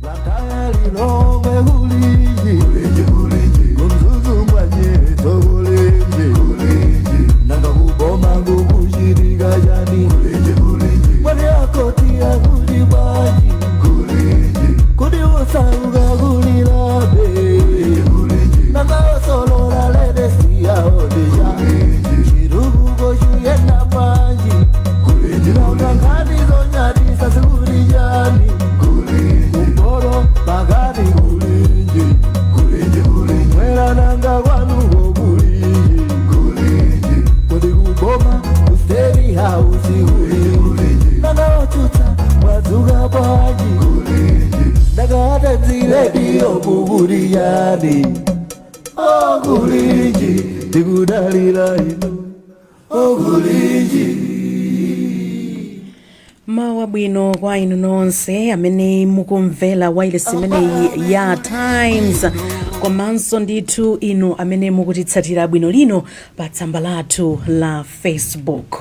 Lilongwe kulinji, kumzuzu mwanyeto kulinji, nanga kuboma kukuchitika chani, mwani akoti akuti bwanji, kuti usauka kulilabe, nanga osolola ledesiyaodesha, chirukuko chuyenda panji, nanga nkhani zonyadisa sikuti chani, kumporo pakati kulinji, mwera nanga kwanuko kulinji, kodi kuboma kusteri hausi kulinji, nanga otsutsa mwadzuka bwanji, ndakaatadzilediyo kukuti chani, okulinji tikudalira inu okulinji. Mawa bwino kwa inu nonse amene mukumvera wailesi imeneyi ya Times, komanso ndithu inu amene mukutitsatira bwino lino pa tsamba lathu la Facebook.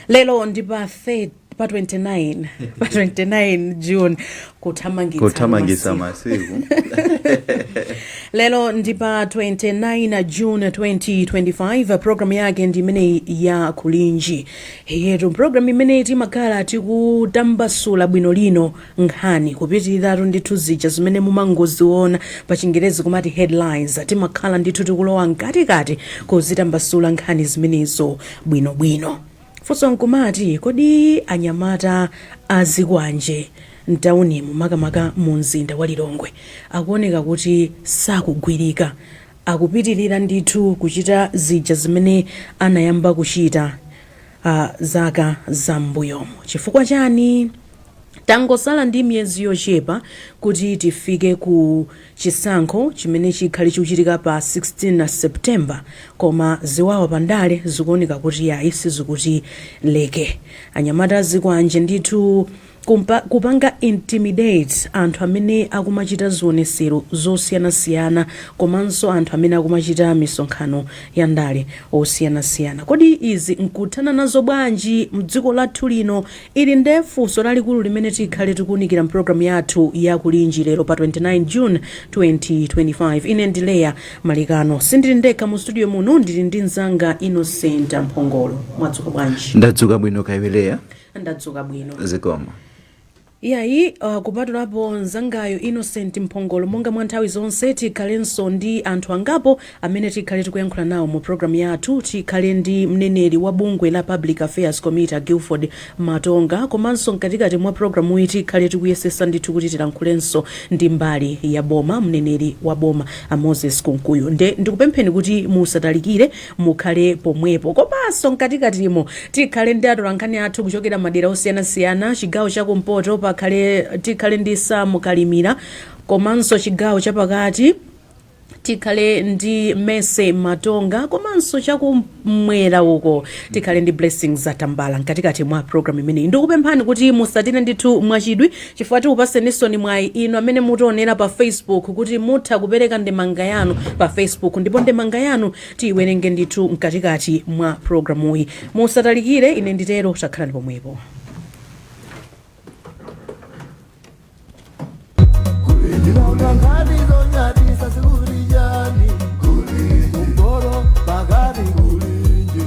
Lero ndi pa 3 pa 29 pa 29 June, kuthamangitsa kuthamangitsa masiku. Masiku. Lero ndi pa 29 June 2025. Programu yake ndi imeneyi ya Kulinji yetu, programu imeneyi timakhala tikutambasula bwino lino nkhani kupitiratu ndithu zija zimene mumangoziona, pa Chingerezi kumati headlines. Timakhala ndithu tikulowa mkatikati kuzitambasula nkhani zimenezo bwinobwino. Funso nkumati, kodi anyamata azikwanje mtaunimu, makamaka mu mzinda wa Lilongwe, akuoneka kuti sakugwirika, akupitirira ndithu kuchita zija zimene anayamba kuchita zaka zam'mbuyomo, chifukwa chani? Tangosala ndi miyezi yochepa kuti tifike ku chisankho chimene chikhale chikuchitika pa 16 September, koma ziwawa pandale zikuoneka kuti yayi, sizikuti leke. Anyamata azikwanje ndithu kupanga intimidate anthu amene akumachita zionesero zosiyanasiyana, komanso anthu amene akumachita misonkhano ya ndale osiyanasiyana. Kodi izi nkuthana nazo bwanji mdziko lathu lino? Ili nde funso lalikulu limene tikhale tikuwunikira mpulogalamu yathu ya Kulinji lero pa 29 June 2025. Ine ndi Leya Malikano, sindili ndekha mu studio muno, ndili ndi mzanga Innocent Mphongolo. Mwadzuka bwanji? Ndadzuka bwino, kaya iwe Leya? Ndadzuka bwino. Zikomo. Iyayi, kupatulapo mzangayo Innocent Mphongolo, monga mwa nthawi zonse tikhalenso ndi anthu angapo amene tikhale tikuyankhula nawo mu programu yathu. Tikhale ndi mneneri wa bungwe la Public Affairs Committee, Guilford Matonga, komanso mkatikati mwa programuyi tikhale tikuyesesa ndithu kuti tilankhulenso ndi mbali ya boma, mneneri wa boma a Moses Kunkuyu. Nde ndikupempheni kuti musatalikire, mukhale pomwepo. Komanso mkatikatimo tikhale ndi atolankhani athu kuchokera madera osiyanasiyana. Chigawo chakumpoto pakhale tikhale ndi Sam Kalimira, komanso chigawo chapakati tikhale ndi Mese Matonga, komanso chakumwera uko tikhale ndi Blessings Zatambala. Mkatikati mwa program imeneyi ndikupemphani kuti musatire ndithu mwachidwi, chifukwa tikupaseninso mwayi inu amene mutionera pa Facebook kuti mutha kupereka ndemanga yanu pa Facebook, ndipo ndemanga yanu tiyiwerenge ndithu mkatikati mwa programuyi. Musatalikire, ine nditero, takhalani pomwepo. Ndinaona nkhani zonyadisa sikuti chani, kumporo pakati kulinji,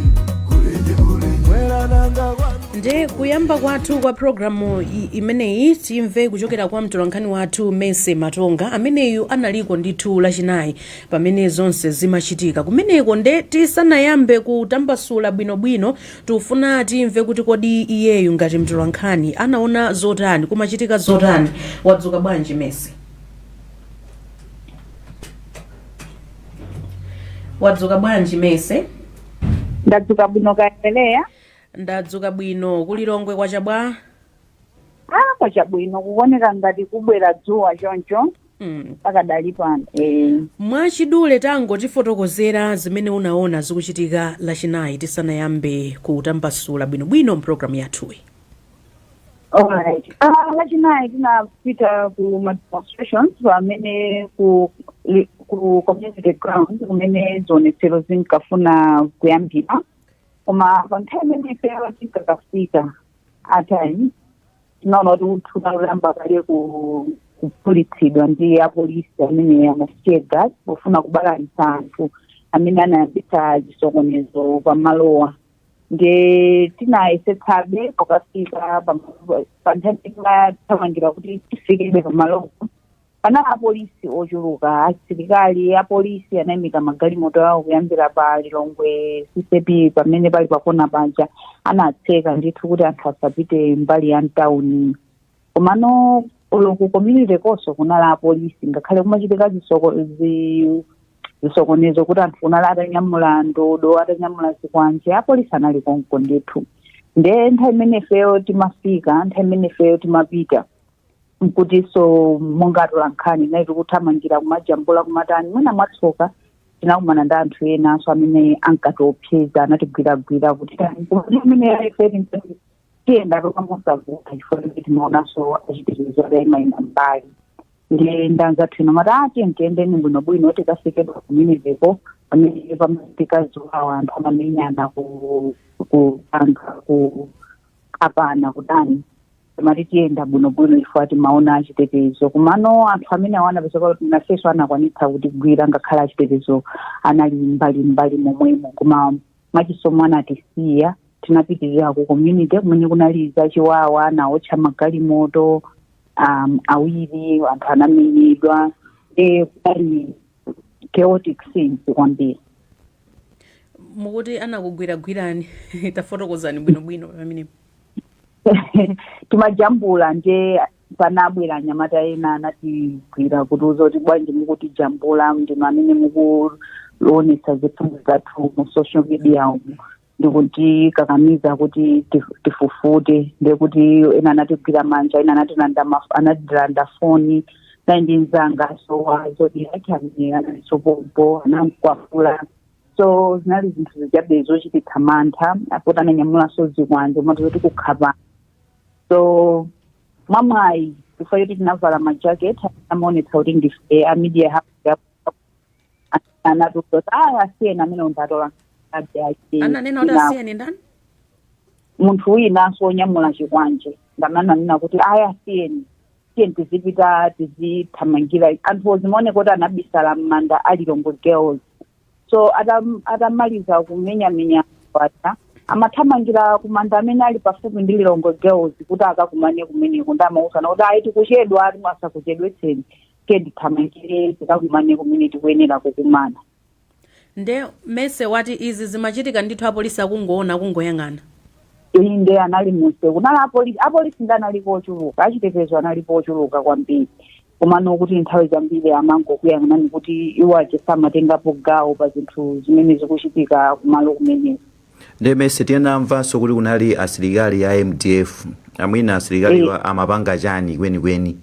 mwera nanga kwanu. Nde kuyamba kwathu kwa programu imeneyi timve kuchokera kwa mtolankhani wathu Mese Matonga, ameneyu analiko ndithu Lachinayi pamene zonse zimachitika kumeneko. Nde tisanayambe kutambasula bwinobwino, tikufuna timve kuti kodi iyeyu ngati mtolankhani anaona zotani, kumachitika zotani? Wadzuka bwanji Mese? Wadzuka bwanji Mese? Ndadzuka bwino, kaya Leya? Ndadzuka bwino. Kulilongwe kwacha bwa? Ah, kwachabwino, kuoneka ngati kubwera dzuwa choncho pakadali pano. Mwachidule tangotifotokozera zimene unaona zikuchitika Lachinayi tisanayambe kutambasula bwinobwino mpulogalamu yathuyi. Alright. Lachinayi tinapita ku ma demonstrations pamene ku community ground kumene zionetsero zinkafuna kuyambira, koma pa nthawi imene ifeyo tinkakafika a Times, tinaona kuti utsi unayamba kale ku Kuphulitsidwa ndi apolisi amene amasiye gas pofuna kubalalitsa anthu amene anayambitsa chisokonezo pamalowa. Nde tinayesetsabe pokafika pa nthawi timathamangira kuti tifikebe pamalopo, panali apolisi ochuluka, asilikali apolisi anayimika magalimoto awo kuyambira pa Lilongwe CCAP pamene pali pakona paja, anatseka ndithu kuti anthu asapite mbali ya mtawuni. Komano ulo ku community konso kunali apolisi, ngakhale kumachitika zisokonezo kuti anthu kunali atanyamula ndodo, atanyamula zikwanje, apolisi anali konko ndithu. Nde nthawi imene ifeyo timafika, nthawi imene ifeyo timapita, nkutinso monga atolankhani nayi tikuthamangira kumajambula, kumatani, mwina mwatsoka tinakumana ndi anthu enanso amene ankatiopseza, anatigwiragwira kuti tani. Koma imene ife tinkati tiyenda tokamosavuta chifukwa kuti timaonanso achitetezo atayimayima mbali. Ndiye ndanzathu ino mati ati tiyendeni bwinobwino tikafike pa communitypo pamene pamachitika ziwawa, anthu amamenyana, kupanga ku apana kutani. Timati tiyenda bwinobwino chifukwa timaona achitetezo. Komano anthu amene awana pezeka kuti nafenso anakwanitsa kutigwira, ngakhale achitetezo anali mbali mbali momwemo, koma mwachisomo anatisiya. Tinapitirira ku community kumene kunali zachiwawa, anawotcha magalimoto awiri, anthu anamenyedwa, e kunali chaotic scenes kwambiri. Mukuti anakugwiragwirani, tafotokozani bwinobwino pamenepo. Timajambula, nje panabwera anyamata ena anatigwira kutiuza kuti bwanji mukutijambula, ndinu amene mukuonetsa zithunzi zathu mu social media umu, ndikutikakamiza kuti tifufute. Ndekuti ena anatigwira manja, ena anatilanda foni. Nayi ndi mzanga so wa Zodiak amene analisopopo anamkwapula. So zinali zinthu zijabe zochititsa mantha, apoti ananyamulanso zikwanje umati zoti kukhapa. So mwamwayi, chifukwa choti tinavala majacket amaonetsa kuti ndife a media house, anatiuza kuti aya, asiyeni, amene undatola. Ananena kuti asiyeni ndani? Munthu winanso onyamula chikwanje ndamananena kuti aya, asiyeni, tiyeni tizipita, tizithamangira. Anthu zimaoneka kuti anabisala m'manda a Lilongwe Girls. So atamaliza kumenyamenya aja, amathamangira kumanda amene ali pafupi ndi Lilongwe Girls kuti akakumane kumeneko. Ndi amauzana kuti ayi, tikuchedwa, ati mwasakuchedwetseni, tiye tithamangire tikakumane kumene tikuyenera kukumana. Nde Mercy wati izi zimachitika ndithu apolisi akungoona, akungoyang'ana? Inde, anali munse, kunali apolisi, apolisi ndi analipo ochuluka, achitetezo analipo ochuluka kwambiri. Komano kuti nthawi zambiri amangokuyang'anani kuti iwo aja samatengapo gawo pa zinthu zimene zikuchitika kumalo kumeneko. Nde Mercy, tinamvanso kuti kunali asilikali a MDF. Amwina asilikali amapanga chani kwenikweni?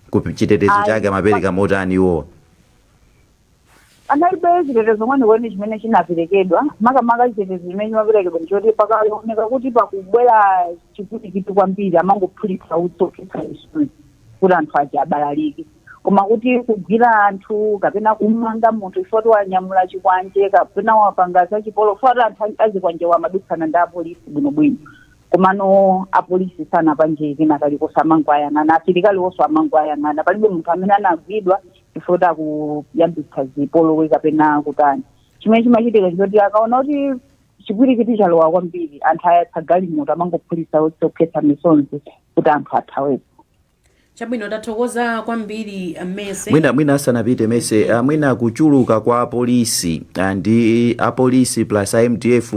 Ku chitetezo chake amapereka motani iwowa? Analibe chitetezo kwenikweni chimene chinaperekedwa. Makamaka chitetezo chimene chimaperekedwa ndichoti pakaoneka kuti pakubwera chipwirikiti kwambiri, amangophulitsa utsi okhetsa misozi kuti anthu aja abalalike. Koma kuti kugwira anthu kapena kumanga munthu ifoti wanyamula chikwanje kapena wapanga zachipolo, foti anthu azikwanje wamadutsana ndi apolisi bwinobwino, komano apolisi sanapange kena kalikonse, amangoayang'ana. Asilikali wonso amangoayang'ana. Palibe munthu amene anagwidwa chifukwa akuyambitsa zipolowe kapena kutani. Chimene chimachitika nchoti akaona kuti chipwirikiti chalowa kwambiri, anthu ayatsa galimoto, amangophulitsa utsi okhetsa misonzi kuti anthu athawepo. Chabwino, tathokoza kwambiri, Mercy. Mwina asanapite Mercy, mwina kuchuluka kwa apolisi ndi apolisi plus a MDF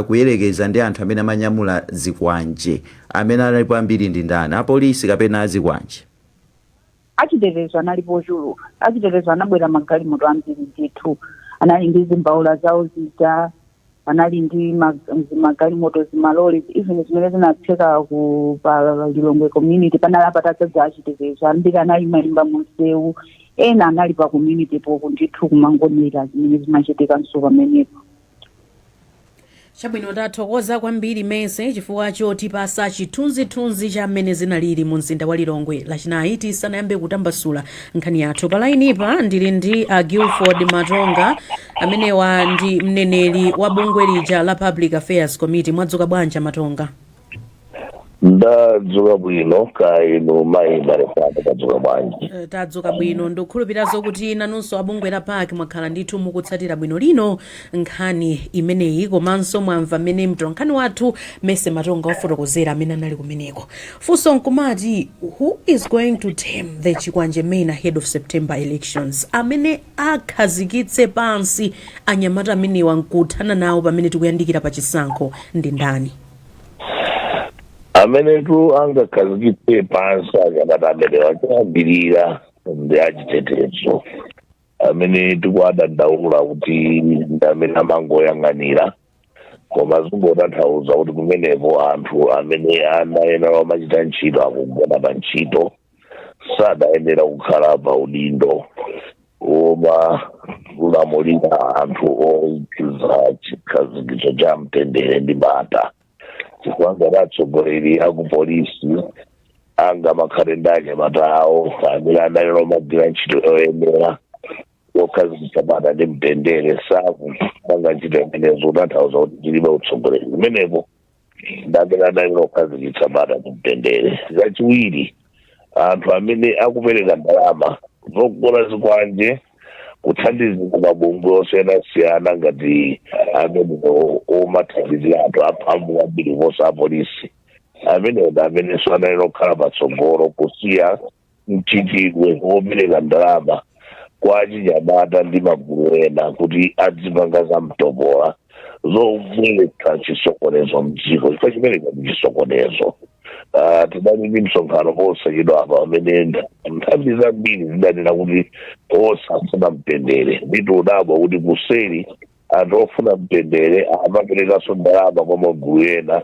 kuyerekeza ndi anthu amene amanyamula zikwanje, amene analipo ambiri ndi ndani, apolisi kapena azikwanje? Achitetezo analipo ochuluka. Achitetezo anabwera magalimoto ambiri ndithu, anali ndi zimbaula zawo zija, anali ndi magalimoto, zimaloli, even zimene zinatseka ku pa Lilongwe community panali apatadzaza achitetezo ambiri, anali mayimba munsewu, ena anali pa community poko ndithu kumangonera zimene zimachitikanso pamenepo. Chabwino, tathokoza kwambiri, Mercy, chifukwa chotipasa chithunzithunzi cha mmene zinalili mu mzinda wa Lilongwe Lachinayi. Tisanayambe kutambasula nkhani yathu, pa lainipa ndili ndi a Guilford Matonga, amenewa ndi mneneri wa bungwe lija la Public Affairs Committee. Mwadzuka bwanji, Matonga? Ndadzuka bwino, kaya inu mayi Marefata, tadzuka bwanji? Tadzuka bwino. Ndikukhulupirira kuti nanunso abungwe la PAC mwakhala ndithu mukutsatira bwino lino nkhani imeneyi, komanso mwamva mmene mtolankhani wathu Mese Matonga wafotokozera amene anali kumeneko. Funso nkumati, who is going to tame the chikwanje men ahead of September elections? Amene akhazikitse pansi anyamata amenewa nkuthana nawo pamene tikuyandikira pa chisankho ndi ndani? Amenetu angakhazikitse pansi anyamata amenewa choyambirira ndi achitetezo, amene tikuwadandaula kuti ndi amene amangoyang'anira, koma zingotanthauza kuti kumeneko anthu amene anayenera amachita ntchito akugona pa ntchito, sadayenera kukhala pa udindo woma kulamulira anthu oikiza chikhazikitso cha mtendere ndi bata, chifukwa ngati atsogoleri akupolisi angamakhale ndi anyamata awo amene anayenera omagwira ntchito yoyenera yokhazikitsa bata ndi mtendere sakupanga ntchito imenezo, kutanthauza kuti tilibe utsogoleri kumeneko. Ndamene anayenera kukhazikitsa bata ndi mtendere. Zachiwiri, anthu amene akupereka ndalama zogula zikwanje kuthandizira mabungwe osiyanasiyana ngati amene omathandizira anthu amphamvu kwambiri kuposa apolisi, amenewo ndi amenenso anayenera kukhala patsogolo kusiya mchitidwe wopereka ndalama kwa achinyamata ndi magulu ena kuti adzipanga za mtopola zobweretsa chisokonezo mdziko, chifukwa chimenecho ndi chisokonezo. Tidali ndi msonkhano posachedwa apa pamene nthambi zambiri zidanena kuti osafuna mtendere. Nditi udabwa kuti kuseri anthu ofuna mtendere amaperekanso ndalama kwa magulu ena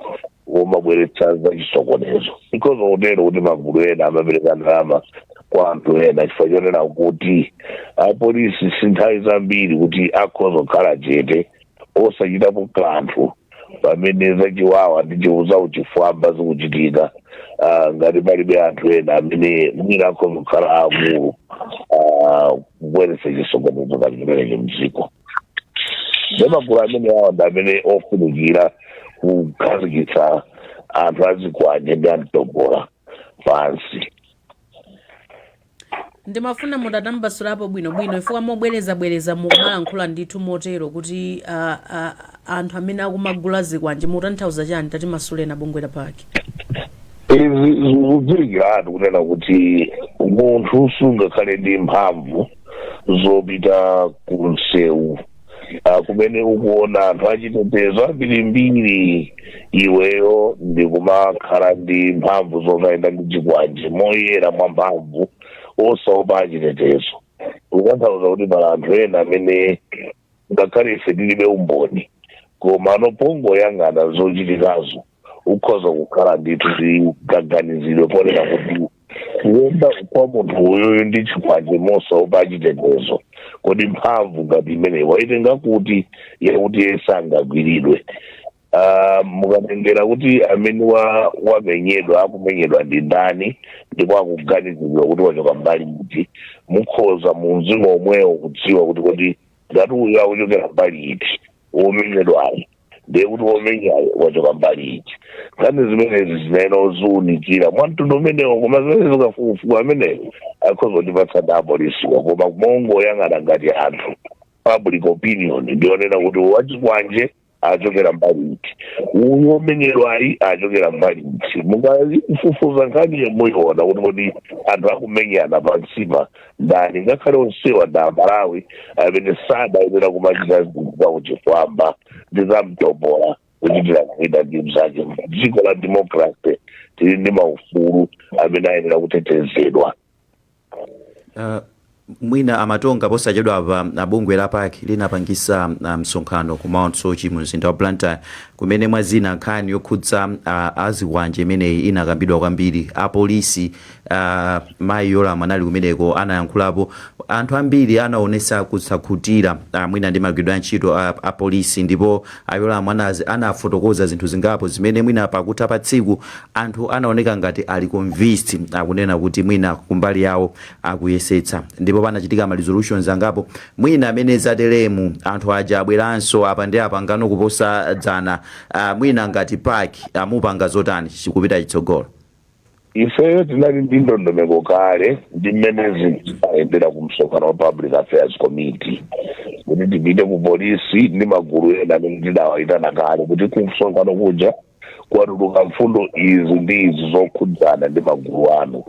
omabweretsa za chisokonezo. Because kutero kuti magulu ena amapereka ndalama kwa anthu ena chifukwa chonena kuti apolisi si nthawi zambiri kuti akhoza kukhala chete osachitapo kanthu pamene zachiwawa ndi zauchifwamba zikuchitika, ngati palibe anthu ena amene mwina akhoza kukhala akulu kubweretsa chisokonezo ngati chimenechi mdziko. Ndi magulu amene awa ndi amene ofunikira kukhazikitsa anthu azikwanje ndi amtopola pansi. Ndimafuna mutatambasulapo bwinobwino, chifukwa mobwerezabwereza mukumalankhula ndithu motero kuti anthu amene akumagula zikwanje, mutanthauza chani? Tati masulena bungwe la PAC. Izi zikudziwikiratu kunena kuti munthu sungakhale ndi mphamvu zopita ku msewu kumene ukuona anthu achitetezo ambirimbiri, iweyo ndikumakhala ndi mphamvu zokayenda ndi chikwanje moyera mwa mphamvu osaopa achitetezo. Kutanthauza kuti pala anthu ena amene ngakhale ife tilibe umboni, koma anopongoyang'ana zochitikazo ukhoza kukhala ndithu ndi kaganizidwe ponena kuti kuyenda kwa munthu uyuyu ndi chikwanje mosaopa achitetezo, kodi mphamvu ngati imeneyi waitenga kuti yakuti iye sangagwiridwe? Mukatengera kuti amene wamenyedwa, akumenyedwa ndi ndani, ndipo akuganizidwa kuti wachoka mbali iti, mukhoza mu mzimu omwewo kudziwa kuti kodi ngati uyu akuchokera mbali iti womenyedwayo, ndiye kuti womenyayo wachoka mbali iti. Nkhani zimenezi zinayenera kuziwunikira mwa mtundu umenewo, koma zimene zikafukufuku amenewo akhoza kutipatsa ndi apolisiwa. Koma mongoyang'ana ngati anthu, public opinion ndionena kuti wachikwanje achokera mbali iti, uyu womenyedwayi achokera mbali iti. Mukafufuza nkhaniyo muyiona kuti kodi anthu akumenyana pansipa ndani, ngakhale onsewa ndi Amalawi amene sadayenera kumachita zinthu zakuchifwamba ndi zamtopola kuchitira kuita ndi mzake. Dziko la democracy tili ndi maufulu amene ayenera kutetezedwa. Mwina Amatonga, posachedwa apa bungwe la PAC linapangisa msonkhano ku Mount Soche mu mzinda wa Blantyre, kumene mwa zina nkhani yokhudza azikwanje imeneyi inakambidwa kwambiri. Apolisi, mayi Yolamu anali kumeneko, anayankhulapo. Anthu ambiri anaonesa kusakhutira mwina ndi magwiridwe a ntchito apolisi, ndipo Ayolamu anafotokoza zinthu zingapo zimene mwina pakutha pa tsiku anthu anaoneka ngati ali convinced, akunena kuti mwina kumbali yawo akuyesetsa. Ndimafuna Ndipo panachitika ma resolutions angapo. Mwina amene zateremu, anthu aja abweranso apa ndi apangano kuposa dzana, mwina ngati PAC amupanga zotani kupita chitsogolo? Ifeyo tinali ndi ndondomeko kale ndi mmene zinthu ku msonkhano wa Public Affairs Committee, kuti tipite ku polisi ndi magulu ena amene tidawayitana kale, kuti ku msonkhano kuja kwatuluka mfundo izi ndi izi zokhudzana ndi magulu anu.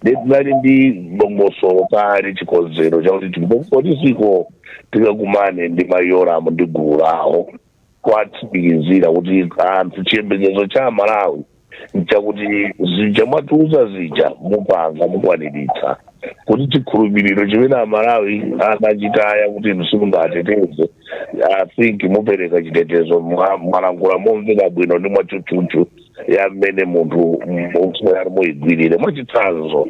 Ndi tinali ndi dongosolo kale, chikonzero chakuti tipite ku polisiko, tikakumane ndi ma Yolamu ndi gulu lawo, kwatsimikizira kuti anthu, chiyembekezo cha Malawi nchakuti zija mwatiuza zija mupanga, mukwaniritsa, kuti chikhulupiriro chimene Amalawi anachitaya kuti inu simungateteze, I think mupereka chitetezo. Mwalankhula momveka bwino ndi mwatchutchutchu ya mmene munthu yanu muyigwirire. Mwachitsanzo,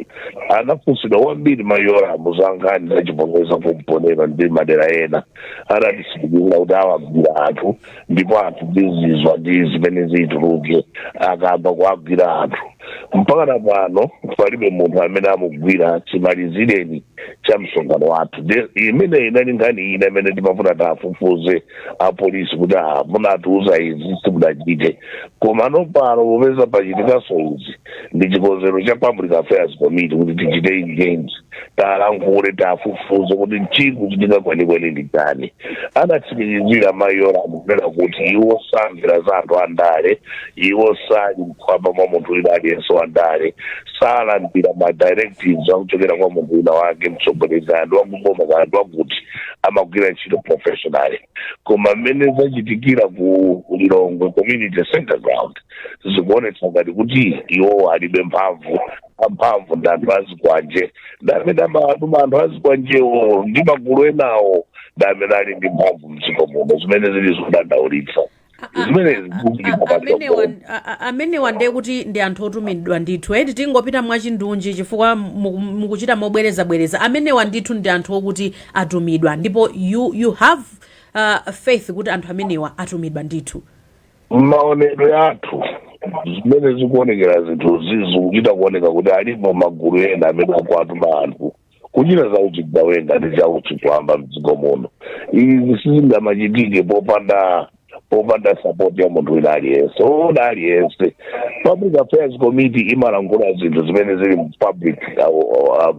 anafunsidwa kwambiri ma Yolamu za nkhani zachipongeza kumponera ndi madera ena. Anatitsimikizira kuti awagwira anthu, ndipo anthu ndizizwa ndi zimene zituluke akamba kuagwira anthu. Mpaka na pano palibe munthu amene amugwira chimalizireni cha msonkhano wathu. Imene inali nkhani ina imene timafuna tafufuze apolisi kuti ah, munatiuza izi, simudachite. Koma no pano popeza pachitikanso izi, ndi chikonzero cha Public Affairs Committee kuti tichite engage, talankhule, tafufuze kuti chikuchitika kwenikweni ndi chani. Anatsimikizira ma Yolamu kunena kuti iwo samvera za anthu andale, iwo sali mkhwapa mwa munthu wina aliyense wandale, salandira ma directives akuchokera kwa munthu wina wake, mtsogoleri kaya ndi wakuboma kaya ndi wakuti, amagwira ntchito professionally. Koma mmene zachitikira ku Lilongwe Community Center ground zikuonetsa ngati kuti iwowo alibe mphamvu, amphamvu ndi anthu azikwanje, ndi amene amatuma anthu azikwanjewo ndi magulu enawo, ndi amene ali ndi mphamvu mdziko muno, zimene zili zodandaulitsa. Zimene zikuchitika. Amenewa ndiye kuti ndi anthu otumidwa ndithu, eti? Tingopita mwachindunji chifukwa mukuchita mobwerezabwereza. Amenewa ndithu ndi anthu okuti atumidwa, ndipo you have faith kuti anthu amenewa atumidwa ndithu? Maonedwe athu, zimene zikuonekera, zinthu zikuchita kuoneka kuti alipo magulu ena amene akuatuma anthu kuchita zauchigawenga ndi zauchikwamba mdziko muno. Izi sizingamachitike popanda support ya munthu wina aliyense ona aliyense. Public Affairs Committee imalankhula zinthu zimene zili mu public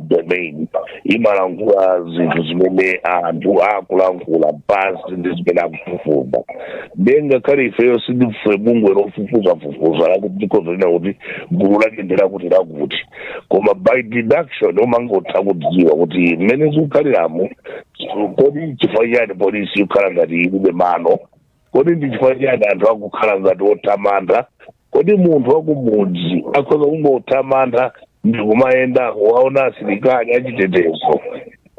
domain, imalankhula zinthu zimene anthu akulankhula pansi ndi zimene akufufuza. Ndiye ngakhale ifeyo sindife bungwe lofufuzafufuza lakuti tikhozonena kuti gulu lake ndi lakuti lakuti, koma by deduction umangotha kudziwa kuti mmene zikukhaliramo, kodi chifukwa chani polisi ikukhala ngati ilibe mano? Kodi ndi chifukwa chani anthu akukhala ngati othamanda? Kodi munthu wakumudzi akhoza kungothamanda ndi kumayenda waona asilikali achitetezo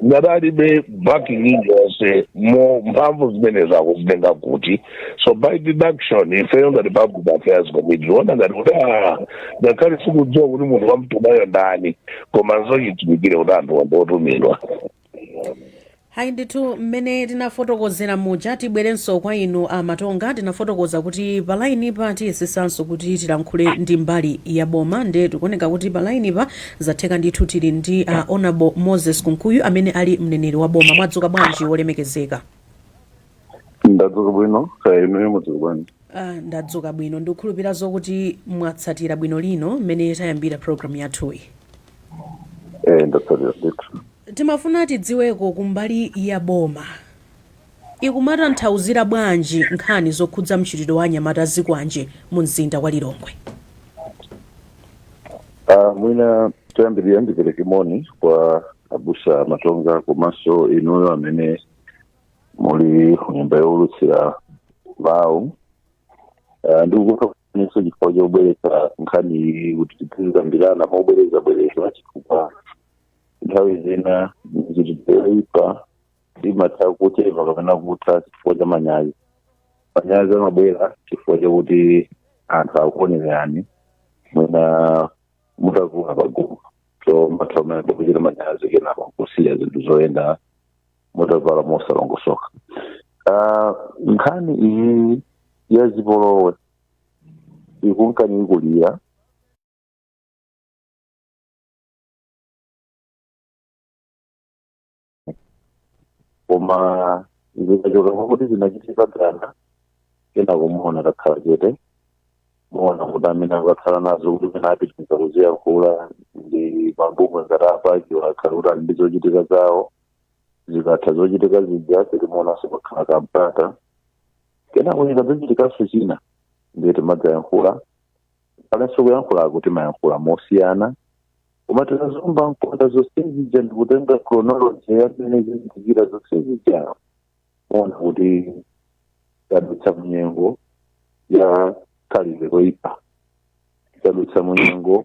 ngati alibe backing iliyonse mo mphamvu zimenezo akuzitenga kuti? So by deduction, ifeyo ngati Public Affairs Committee tiona ngati kuti ah, ngakhale sikudziwa kuti munthu wamtumayo ndani, koma nzochidziwikire kuti anthu ndi otumidwa. Hayi ndithu, mmene tinafotokozera muja, tibwerenso kwa inu a Matonga. Tinafotokoza kuti pa line pa tiyesesanso kuti tilankhule ndi mbali ya boma, nde tikuoneka kuti pa line pa zatheka ndithu. Tili ndi Honorable Moses Kunkuyu amene ali mneneri wa boma. Mwadzuka bwanji, wolemekezeka? Ndadzuka bwino, kaya inuyo mwadzuka bwanji? Ndadzuka bwino. Ndikukhulupirira zokuti mwatsatira bwino lino mmene tayambira program yathuyi. Eh, ndatsatira ndithu. Timafuna tidziweko kumbali ya boma ikumatanthauzira bwanji nkhani zokhudza mchitidwe wa anyamata zikwanje mu mzinda wa Lilongwe? Mwina toyambirira ndipereke moni kwa abusa Matonga komanso inuyo amene muli kunyumba yowulutsira mawu. Ndikukuthokozaniso chifukwa chobweretsa nkhani iyi kuti tizikambirana mobwerezabwereza, chifukwa nthawi zina mchitidwe yoyipa imatha kuchepa kapena kutha chifukwa cha manyazi. Manyazi amabwera chifukwa chakuti anthu akuonerani mwina mutavula pagulu, so matha umene kuchita manyazi, kenako kusiya zinthu zoyenda mutavala mosalongosoka. Nkhani iyi ya zipolowe ikunkani ikulira. Koma zikachoka kwakuti zinachitika dzana, kenako muona takhala chete, muona kuti amene akakhala nazo kuti pena apitiriza kuziyankhula ndi mabungwe ngati a PAC, akhala kuti ali ndi zochitika zawo. Zikatha zochitika zija, sitimuonanso, pakhala kampata. Kenako chikadzachitikanso china, ndiye timadzayankhula. Palenso kuyankhulako timayankhula mosiyana, koma tikazomba mkonda zonse zija ndikutenga chronology yamene zichitikira zonse zija, muona kuti tadutsa munyengo ya khalidwe loyipa, tadutsa munyengo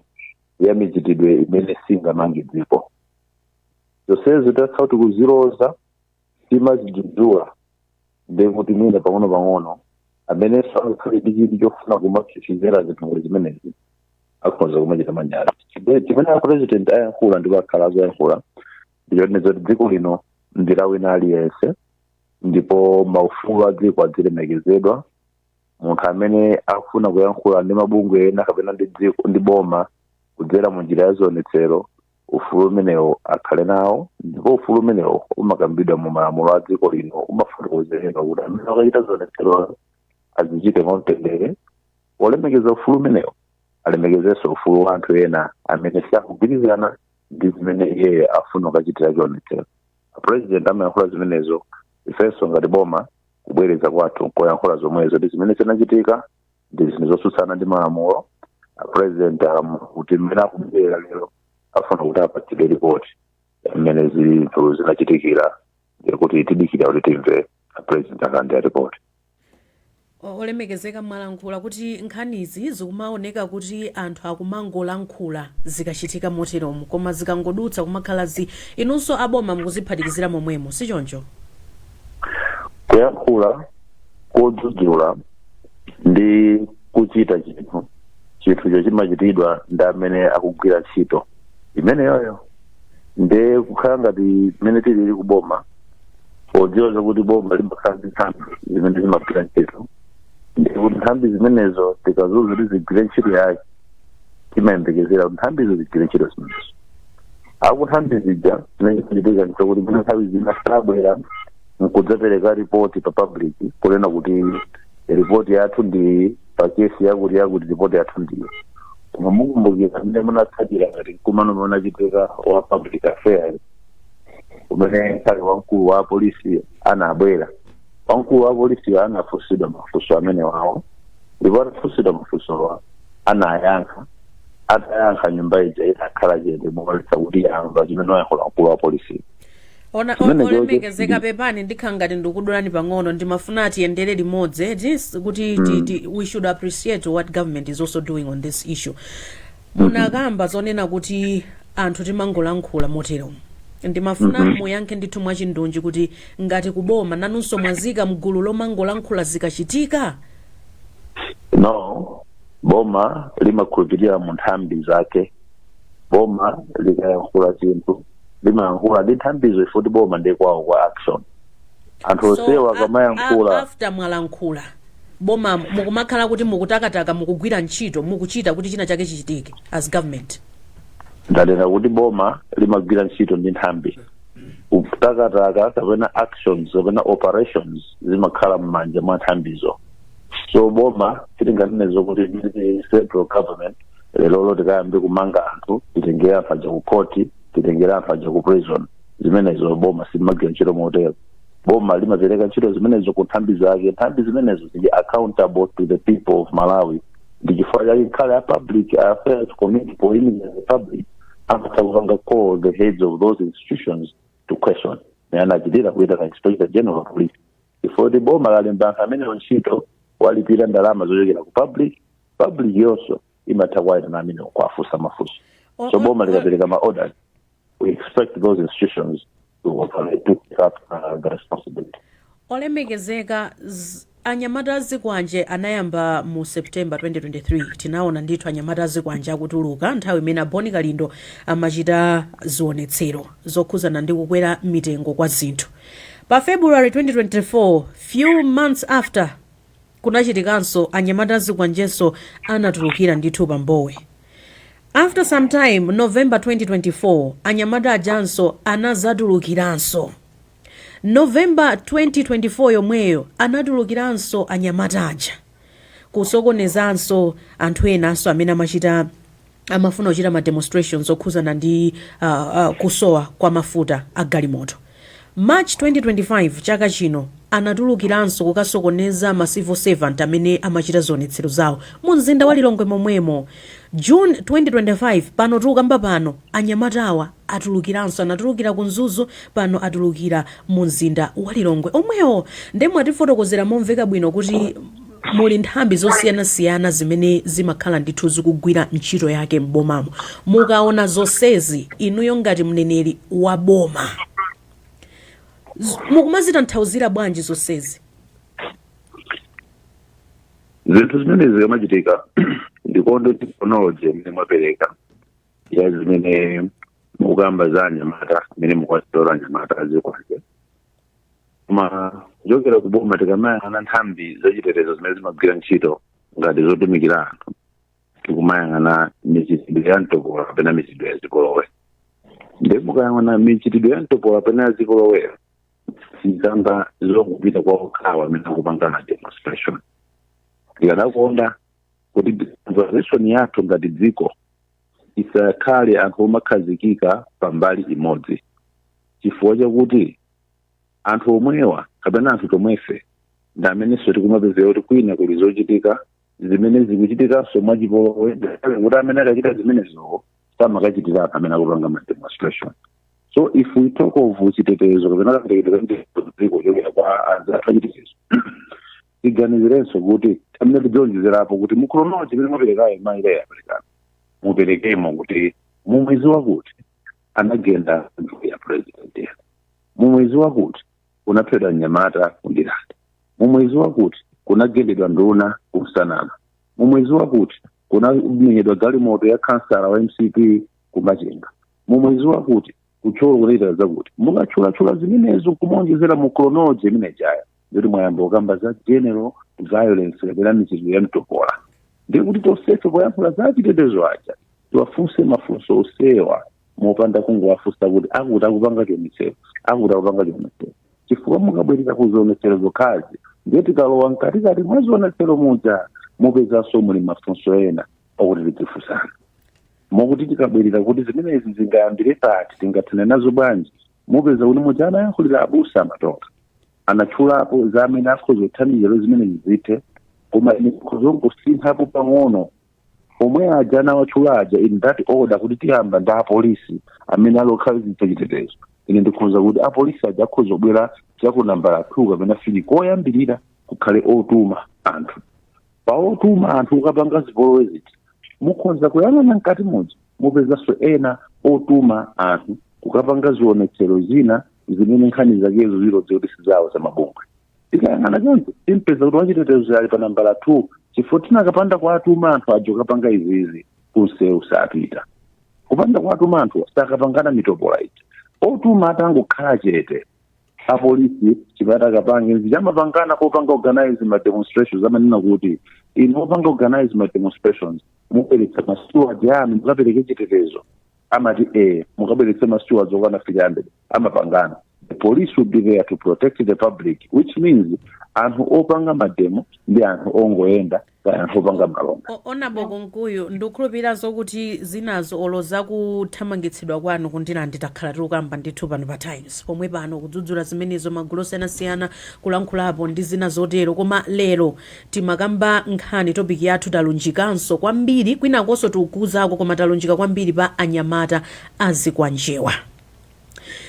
ya michitidwe imene singamange dziko. Zonsezo takhala kuti kuziloza, timazidzudzula, ndekuti mwina pang'ono pang'ono amenenso angakhale ndi chidwi chofuna kumapsipsizera zinthu ngati zimenezi akhoza kumachita manyazi. Chimene a President ayankhula ndipo akhala akuyankhula ndichonena zoti dziko lino ndi la wina aliyense, ndipo maufulu a dziko azilemekezedwa. Munthu amene akufuna kuyankhula ndi mabungwe ena kapena ndi dziko ndi boma kudzera mu njira ya zionetsero, ufulu umenewo akhale nawo, ndipo ufulu umenewo umakambidwa mu malamulo a dziko lino, umafotokozeredwa kuti amene akachita zionetsero azichite mwamtendere, polemekeza ufulu umenewo alemekezenso ufulu wa anthu ena amene sakugwirizana ndi zimene iye afuna kukachitira chionetsero. President amayankhula zimenezo, ifenso ngati boma kubwereza kwathu nkoyankhula zomwezo, ndi zimene zinachitika ndi zinthu zotsutsana ndi malamulo. President alamula kuti mmene akubwerera lero afuna kuti apatsidwe ripoti mmene zinthu zinachitikira, ndikuti tidikira kuti timve President akalandira ripoti. Olemekezeka, mwalankhula kuti nkhanizi zikumaoneka kuti anthu akumangolankhula zikachitika moteromo, koma zikangodutsa kumakhala zi inunso aboma mukuziphatikizira momwemo, si choncho? Kuyankhula kodzudzula ndi kuchita chinthu, chinthucho chimachitidwa ndi amene akugwira ntchito imeneyoyo. Nde kukhala ngati mmene tilili kuboma, podziwa zakuti boma limakhala ndi nthambi zimene zimagwira ntchito, ndikuti nthambi zimenezo tikazuza kuti zigwire ntchito yake, timayembekezera kuti nthambizo zigwire ntchito zimenezo. Akunthambi zija, chimene chimachitika nchokuti mwina nthawi zina sabwera nkudzapereka ripoti pa public kunena kuti ripoti yathu ndi pa kesi yakuti yakuti, ripoti yathu ndiyo. Koma mukumbukira mmene munatsatira ngati mkumano umene unachitika wa public affairs, umene kale wamkulu wa polisi anabwera, wamkulu wa polisi anafunsidwa mafunso amene wawo, ndipo atafunsidwa mafunsowa anayankha. Atayankha, nyumba ija inakhala chete moonetsa kuti yamva chimene wayankhula mkulu wa polisi. Ona Chimene chocho olemekezeka, pepani, ndikhala ngati ndikudulani pang'ono. Ndimafuna tiyendere limodzi kuti we should appreciate what government is also doing on this issue. Munakamba zonena kuti anthu timangolankhula motero. Ndimafuna muyankhe ndithu mwachindunji kuti ngati kuboma nanunso mwazika mgulu lomangolankhula zikachitika? No, boma limakhulupirira mu nthambi zake. Boma likayankhula chinthu, limayankhula ndi nthambizo, ifoti boma ndiye kwawo kwa action. Anthu onsewa akamayankhula, after mwalankhula, boma mukumakhala kuti mukutakataka, mukugwira ntchito, mukuchita kuti china chake chichitike as government? Ndanena kuti boma limagwira ntchito ndi nthambi. Kutakataka kapena actions kapena operations zimakhala m'manja mwa nthambizo. So boma sitinganene zokuti ndi central government lerolo tikayambe kumanga anthu, titengere anthu aja ku khoti, titengere anthu aja ku prison. Zimenezo boma silimagwira ntchito motero. Boma limapereka ntchito zimenezo ku nthambi zake. Nthambi zimenezo zili accountable to the people of Malawi. Ndi chifukwa chake khale a Public Affairs Committee, poyimira the public, amatha kupanga call the heads of those institutions to question, ne anachitira kuitana Inspector General of Police, chifukwa kuti boma lalemba anthu amenewo ntchito, walipira ndalama zochokera ku public. Public yonso imatha kuwayitana amenewo kuwafunsa mafunso. So boma likapereka ma orders, we expect those institutions to operate, to take up the responsibility. Olemekezeka, anyamata azikwanje anayamba mu September 2023. Tinaona ndithu anyamata azikwanje akutuluka nthawi imene Aboni Kalindo amachita zionetsero zokhuzana ndi kukwera mitengo kwa zinthu. Pa February 2024, few months after, kunachitikanso anyamata azikwanjenso anatulukira ndithu pa Mbowe. After some time, November 2024, anyamata ajanso anazatulukiranso. November 2024 yomweyo anatulukiranso anyamata aja kusokonezanso anthu enanso amene amafuna kuchita ma demonstrations okhuzana ndi kusowa kwa mafuta a galimoto. March 2025, chaka chino, anatulukiranso kukasokoneza ma civil servant amene amachita zionetsero zawo mu mzinda wa Lilongwe momwemo. June 2025, pano tikukamba pano, anyamatawa atulukiranso, anatulukira ku Mzuzu, pano atulukira mu mzinda wa Lilongwe omwewo. Nde mwatifotokozera momveka bwino kuti muli nthambi zosiyanasiyana zimene zimakhala ndithu zikugwira ntchito yake m'bomamo. Mukaona zonsezi inuyo ngati mneneri wa boma, mukumazitanthauzira bwanji zonsezi? Zinthu zimene zikamachitika, ndikonde chronology imene mwapereka ya zimene mukamba za anyamata imene mukwasitora anyamata azikwanje. Koma kuchokera kuboma, tikamayang'ana nthambi zachitetezo zimene zimagwira ntchito ngati zotumikira anthu, tikumayang'ana michitidwe ya mtopola kapena michitidwe ya zipolowe. Ndi mukayang'ana michitidwe ya mtopola kapena ya zipolowe, sizamba zongopita kwa okhawa amene akupanga na demonstration. Tikadakonda kuti conversation yathu ngati dziko isakhale anthu omakhazikika pambali imodzi, chifukwa chakuti anthu omwewa kapena anthu tomwefe ndi amenenso tikumapezera kuti kwina kuli zochitika zimene zikuchitikanso mwachipolowe, ngakhale kuti amene akachita zimenezo samakachitira anthu amene akupanga ma demonstration. So if we talk of chitetezo kapena kaperekedwe ka dziko kuchokera kwa anzathu achitetezo, tiganizirenso kuti amene tidzionjezerapo kuti mu chronology imene mwaperekayo, maile yaperekana, muperekemo kuti mumwezi wakuti anagenda ya president, mumwezi wakuti kunaphedwa mnyamata kuNdirande, mumwezi wakuti kunagendedwa nduna kuMsanama, mumwezi wakuti kunamenyedwa galimoto ya kansala wa MCP kuMachinga, mumwezi wakuti kuThyolo kunaita zakuti. Mukatchulachula zimenezo kumaonjezera mu chronology imene jaya, ndikuti mwayamba kukamba za general violence kapena michitidwe ya mtopola. Ndiye kuti tonsefe poyankhula za chitetezo aja tiwafunse mafunso osewa, mopanda kungowafunsa kuti akuti akupanga chionetsero, akuti akupanga chionetsero, chifukwa mukabwerera ku zionetsero zokhazi, ndiye tikalowa mkatikati mwa zionetsero muja mupezanso muli mafunso ena okuti tidzifunsana, mokuti tikabwerera kuti zimenezi zingayambire pati, tingathane nazo bwanji, mupeza kuti muja anayankhulira abusa amatoka anatchulapo za amene akhoza kuthandizira zimenezi zithe. Koma ine ndikhoza pang'ono omwe aja anawatchula aja in that order, kuti tiyamba ndi apolisi amene ali okhazikitsa chitetezo. Ine ndikhoza kuti apolisi aja akhoza kubwera chaku nambala 2 kapena 3. Koyambirira kukhale otuma anthu. Pa otuma anthu ukapanga zipolowe ziti, mukhoza kuyang'ana mkati muja mupezanso ena otuma anthu kukapanga zionetsero zina zimene nkhani zakezo zilodze kuti sizawo za mabungwe. Tikayang'ana choncho, timpeza kuti wachitetezo ali pa nambala 2, chifukwa tinakapanda kuatuma anthu aja kukapanga izizi, kunsewu sapita. Kupanda kuatuma anthu, sakapangana mitopola ija. Otuma atangokhala chete, apolisi chipata kapange zichamapangana kopanga organize ma demonstrations, amanena kuti inu opanga organize ma demonstrations mubweretsa ma stewards anu mukapereke chitetezo. Amati mukabweretse ma stewards okwana 300. Amapangana the police will be there to protect the public, which means anthu opanga ma demo ndi anthu ongoyenda kaya anthu opanga malonda. Honourable Kunkuyu, ndikukhulupirira zokuti zinazo olo zakuthamangitsidwa kwanu kuNdirande takhala tikukamba ndithu pano pa Times pomwe pano, kudzudzula zimenezo, magulu osiyanasiyana kulankhulapo ndi zina zotero. Koma lero timakamba nkhani, topic yathu talunjikanso kwambiri kwinakonso tikukuzako, koma talunjika kwambiri pa anyamata azikwanjewa.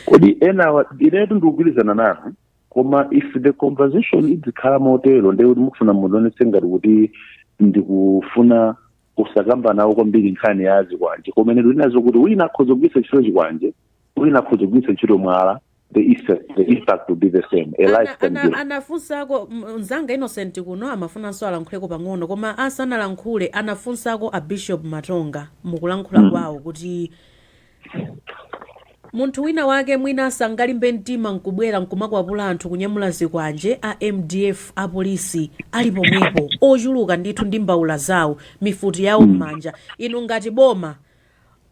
Kodi enawa, inetu ndikugwirizana nanu, koma if the conversation idzikhala motero, ndiye kuti mukufuna mundionetse ngati kuti ndikufuna kusakamba nawo kwambiri nkhani ya azikwanje. Koma ine ndinazo kuti wina akhoza kugwiritsa ntchito chikwanje, wina akhoza kugwiritsa ntchito mwala, the effect, the impact will be the same. A life can be Anafunsako mzanga Innocent kuno, amafunanso alankhuleko pang'ono, koma asanalankhule anafunsako a Bishop Matonga mukulankhula kwawo kuti munthu wina wake mwina sangalimbe mtima nkubwera nkumakwapula anthu kunyamula zikwanje, a MDF, apolisi ali pomwepo ochuluka ndithu ndi mbawula zawo, mifuti yawo m'manja. Inu ngati boma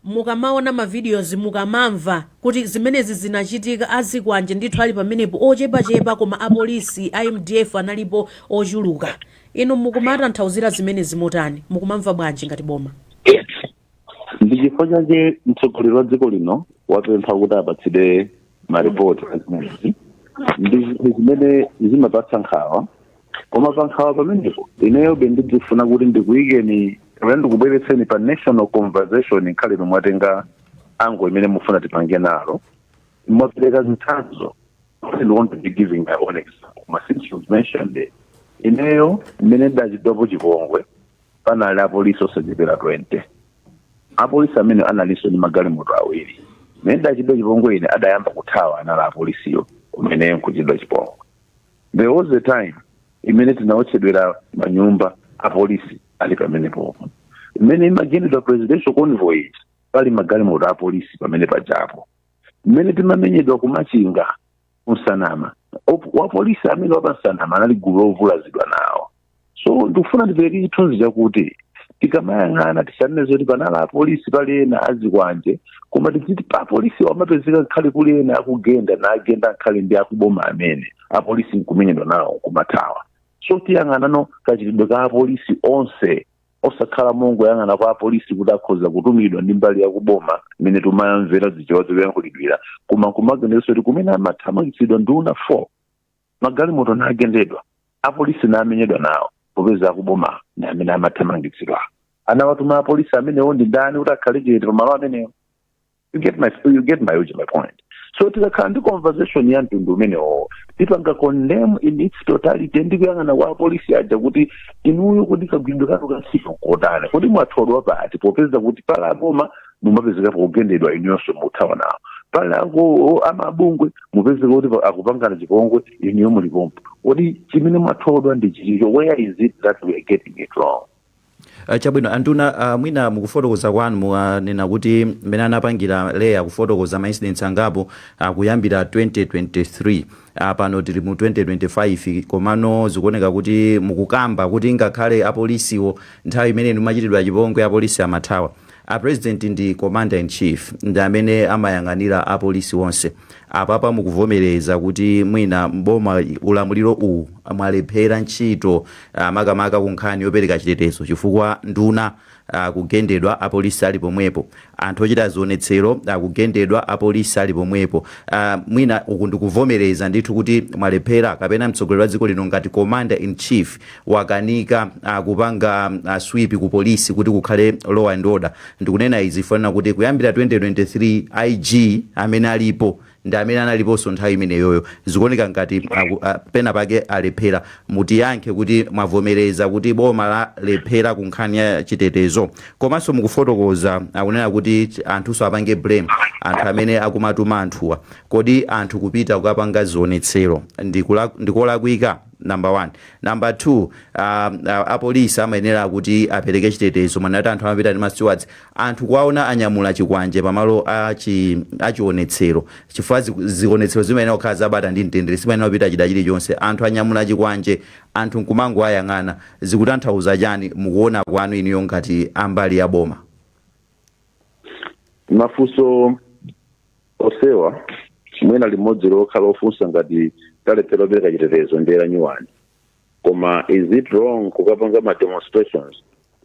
Mukamaona ma videos, mukamamva kuti zimenezi zinachitika, azikwanje ndithu ali pamenepo ochepachepa, koma apolisi a MDF analipo ochuluka, inu mukumatanthauzira zimenezi motani? Mukumamva bwanji ngati boma? Ndi chifukwa chake mtsogoleri wa dziko lino wapempha kuti apatsidwe maripoti azimenezi. Ndi zinthu zimene zimapatsa nkhawa, koma pa nkhawa pamenepo ineyobe ndizifuna kuti ndikuyikeni kapena ndikubweretseni pa national conversation. Nkhale mwatenga ango imene mufuna tipange nalo, mwapereka zitsanzo. I don't want to be giving my own example, koma since you've mentioned it, ineyo mmene ndachitidwapo chipongwe panali apolisi osachepera 20. Apolisi amene analinso ndi magalimoto awiri. Mmene ndachitidwa chipongwe ine, adayamba kuthawa anali apolisiyo kumene nkuchitidwa chipongwe. There was a time imene tinaotchedwera manyumba, apolisi ali pamenepopo. Imene imagendedwa presidential convoy, pali magalimoto apolisi pamene pajapo. Mmene timamenyedwa kumachinga kunsanama, wapolisi amene wapansanama anali gulu lovulazidwa nawo. So ndikufuna ndipereke chithunzi chakuti tikamayang'ana tisanene zoti panali apolisi, pali ena azikwanje, koma tiziti pa apolisi wamapezeka nkhale kuli ena akugenda nagenda nkhale ndi akuboma amene apolisi nkumenyedwa nawo kumathawa. So tiyang'anano kachitidwe ka apolisi onse, osakhala mongoyang'ana kwa apolisi kuti akhoza kutumidwa ndi mbali yakuboma imene timayamvera zichiwa zikuyankhulidwira, koma kumaganizo kuti kumene amathamangitsidwa nduna 4, magalimoto nagendedwa, apolisi namenyedwa nawo, popeza akuboma ndi amene amathamangitsidwa. Anawatuma apolisi amenewo ndi ndani kuti akhale chete pamalo amenewo? You get my point? So tikakhala ndi conversation ya mtundu umenewo, tipanga condemn in its totality ndi kuyang'ana kwa apolisi aja kuti inuyo kuti kagwiridwe kanu ka ntchito kotani, kuti mwathodwa pati, popeza kuti pala aboma mumapezeka pokugendedwa, inuyonso muthawa nawo, pala ako amabungwe mupezeka kuti akupangana chipongwe, inuyo mulipompo. Kodi chimene mwathodwa ndi chichicho? Where is it that we are getting it wrong? Chabwino anduna, mwina mukufotokoza kwanu mukanena kuti mmene anapangira leya kufotokoza ma incidents angapo kuyambira 2023, pano tili mu 2025, komano zikuoneka kuti mukukamba kuti ngakhale apolisiwo nthawi imene mumachitidwa chipongwe apolisi amathawa. A president ndi commander in chief, ndi amene amayang'anira apolisi onse. Apapa mukuvomereza kuti mwina mboma ulamuliro uwu mwalephera ntchito, makamaka ku nkhani yopereka chitetezo, chifukwa nduna kugendedwa apolisi ali pomwepo, anthu ochita zionetsero akugendedwa apolisi ali pomwepo. Mwina uku ndikuvomereza ndithu kuti mwalephera, kapena mtsogoleri wa dziko lino ngati commander in chief wakanika kupanga sweep ku polisi kuti kukhale law and order? Ndikunena izi fanana kuti kuyambira 2023 IG amene alipo ndi amene analiponso nthawi imeneyoyo. Zikuoneka ngati pena pake alephera. Mutiyankhe kuti mwavomereza kuti boma lalephera ku nkhani ya chitetezo? Komanso mukufotokoza akunena kuti anthunso apange blame anthu amene akumatuma anthuwa. Kodi anthu kupita kukapanga zionetsero ndikolakwika? Number one. Number two, apolisi amayenera kuti apereke chitetezo. Manati anthu amapita ndi ma stewards, anthu kuwaona anyamula chikwanje pamalo achionetsero, chifukwa zionetsero zimayenera kukhala zabata ndi mtendere, simayenera kupita chida chilichonse. Anthu anyamula chikwanje, anthu nkumango ayang'ana, zikutanthauza chani mukuona kwanu inuyo ngati ambali ya boma? Mafunso osewa, mwina limodzi lokha lofunsa ngati talephera kupereka chitetezo ndi la nyuwani. Koma is it wrong kukapanga ma demonstrations?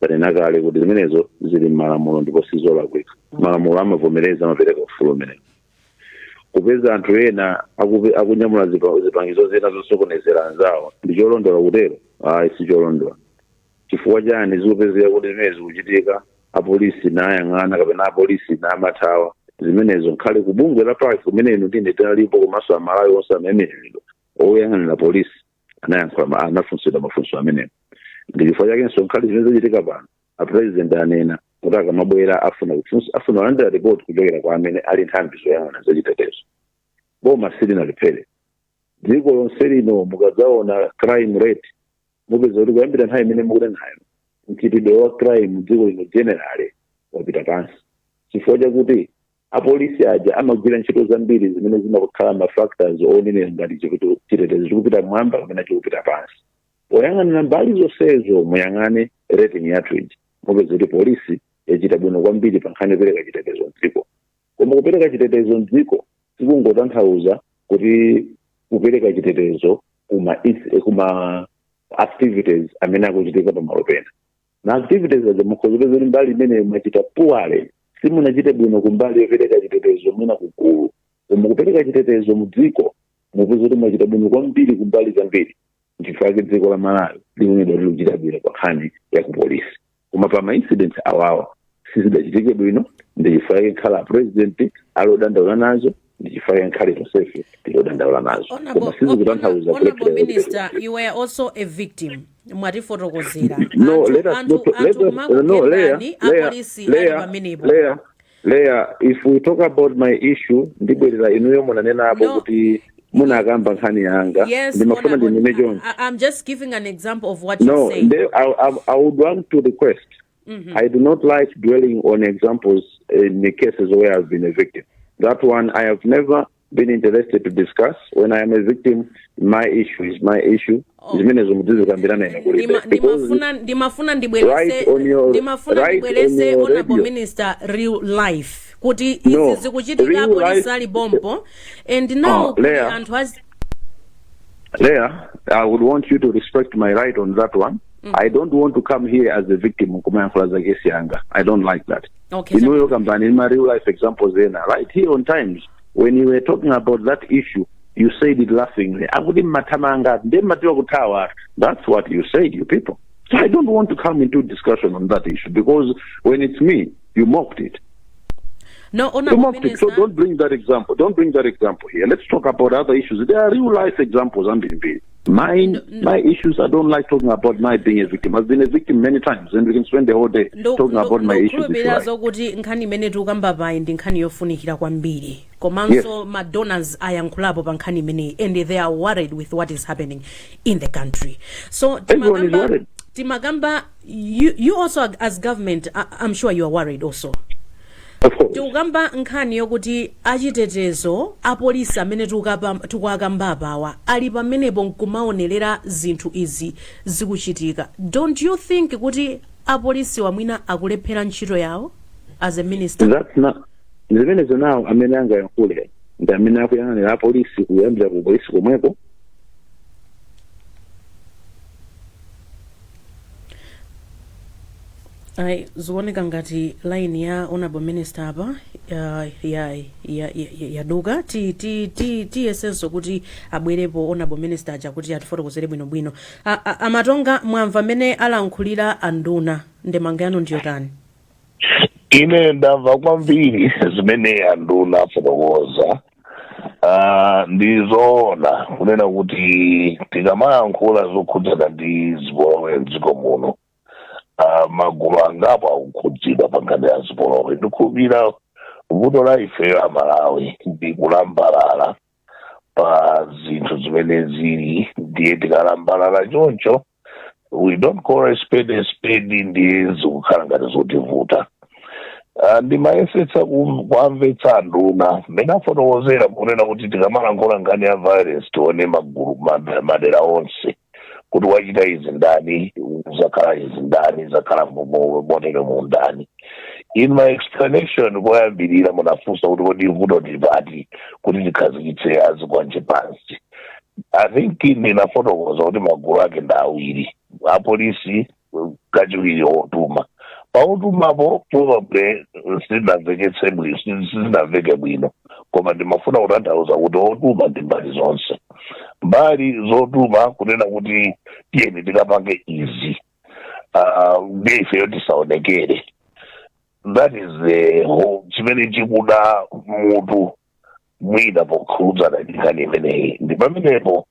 Tanena kale kuti zimenezo zili m'malamulo ndipo sizolakwika. Malamulo amavomereza, amapereka ufulu umenewo. Kupeza anthu ena akunyamula zipangizo zina zosokonezera anzawo, ndi cholondola kutero? Ayi, sicholondola. Chifukwa chani zikupezeka kuti zimene zikuchitika apolisi nayang'ana kapena apolisi namathawa? Zimenezo nkhale kubungwe la PAC kumene inu ndine tinalipo, komanso Amalawi onse amayimiridwa, oyang'anira polisi anayankhula, anafunsidwa mafunso amenewo. Ndi chifukwa chakenso nkhale zimene zachitika pano, a president anena kuti akamabwera afuna kufunsa, afuna kulandira report kuchokera kwa amene ali nthambi zoyang'ana zachitetezo. Boma silinaliphere. Dziko lonse lino mukadzaona crime rate, mupeza kuti kuyambira nthawi imene mukunenayo, mchitidwe wa crime dziko lino generally wapita pansi, chifukwa chakuti apolisi aja amagwira ntchito zambiri zimene zimakhala ma factors onenera ngati chitetezo chikupita mwamba kapena chikupita pansi. Poyang'anira mbali zonsezo, muyang'ane rating yathu ija, mupeza kuti polisi Yachita bwino kwambiri pa nkhani yopereka chitetezo mdziko. Koma kupereka chitetezo mdziko sikungotanthauza kuti kupereka chitetezo kuma activities amene akuchitika pamalo pena. Na activities aja mukhoza kupeza kuti mbali imene mwachita poorly, simunachite bwino kumbali yopereka chitetezo mwina kugulu, koma kupereka chitetezo mudziko mupeza kuti mwachita bwino kwambiri kumbali zambiri. Nchifukwa dziko la Malawi likuonedwa likuchita bwino pa nkhani ya kupolisi, koma pa ma incidents awawa sizidachitike bwino. Ndichifukwa nkhala president alodandaula nazo, ndichifukwa nkhale tonsefe tilodandaula nazo, koma sizikutanthauza Honorable kulephera. Minister, you were also a victim. Mwatifotokozera. No, let us not, let us, no, Leah, Leah, Apolisi ali Leah, pamenepo. Leah, Leah, if we talk about my issue, ndibwerera inuyo munanena apo No. kuti munakamba nkhani yanga. Yes, Ndimafuna Honorable, ndinene choncho. I'm just giving an example of what you No, said. I would want to request. I do not like dwelling on examples in the cases where I've been a victim. That one I have never been interested to discuss. When I am a victim, my issue is my issue. Oh. Zimenezo muzikambirana ine kulibe. Because Ndimafuna ndibwerese right on your- ndimafuna right ndibwerese, on your Honorable radio. Minister, real life kuti No, izi zikuchitika, real apolisi life- ali pompo and now Oh, kuli Leah. anthu azi Leah, I would want you to respect my right on that one. I don't want to come here as a victim kumayankhula za kesi yanga. I don't like that. Okay. Inuyo kambani my real life examples ena. Right here on Times, when you were talking about that issue, you said it laughingly. Akuti mmathamanga, ndiye mmatiwa kuthawa. That's what you said, you people. So I don't want to come into discussion on that issue because when it's me, you mocked it. No, You Honorable mocked it. So Minister. don't bring that example. Don't bring that example here. Let's talk about other issues. There are real life examples. Ambirimbiri. Mine, my issues, I don't like talking about my being a victim. I've been a victim many times, and we can spend the whole day talking about my issues if you Ndikukhulupirira like. zokuti nkhani imene tikukamba payi ndi nkhani yofunikira kwambiri, komanso ma donors ayankhulapo pa nkhani imeneyi and they are worried with what is happening in the country. So Everyone is worried. Timakamba you also as government, I'm sure you are worried also. Of course. Tikukamba nkhani yokuti achitetezo, apolisi amene tikuakamba apawa ali pamenepo nkumaonerera zinthu izi zikuchitika. Don't you think kuti apolisi wamwina akulephera ntchito yawo, as a minister? That's not zimenezo. Nawo amene angayankhule ndi amene akuyang'anira apolisi, kuyambira ku polisi komweko. Ayi, zikuoneka ngati line ya Honorable Minister apa yaduka. Tiyesenso kuti abwerepo Honorable Minister aja kuti atifotokozere bwinobwino. Amatonga, mwamva mmene alankhulira anduna, ndemanga yanu ndiyotani? Ine ndamva kwambiri zimene anduna afotokoza. Ndizoona kunena kuti tikamayankhula zokhudzana ndi zipolowe mdziko muno, magulu angapo akukhudzidwa pa nkhani ya zipolowe. Ndikhulupira vuto la ifeyo Amalawi ndi kulambalala pa zinthu zimene zili. Ndiye tikalambalala choncho, we don't call a spade a spade, ndiye zikukhala ngati zotivuta. Ndimayesetsa kuamvetsa anduna mmene afotokozera kunena kuti tikamalankhula nkhani ya violence tione magulu, madera onse, kuti wachita izi ndani, zakhala izi ndani, zakhala motere mu ndani. In my explanation koyambirira munafunsa kuti kodi vuto ndipati kuti tikhazikitse azikwanje pansi. I think ndinafotokoza kuti magulu ake ndi awiri: apolisi, kachiwiri otuma. Pautumapo probably sindinamveketse bwino, sindinamveke bwino, koma ndimafuna kutanthauza kuti otuma ndi mbali zonse, mbali zotuma kunena kuti tiyeni tikapange izi, ndiye ifeyo tisaonekere. That is the whole chimene chikuda mutu mwina pokhudzana ndi nkhani imeneyi. Ndi pamenepo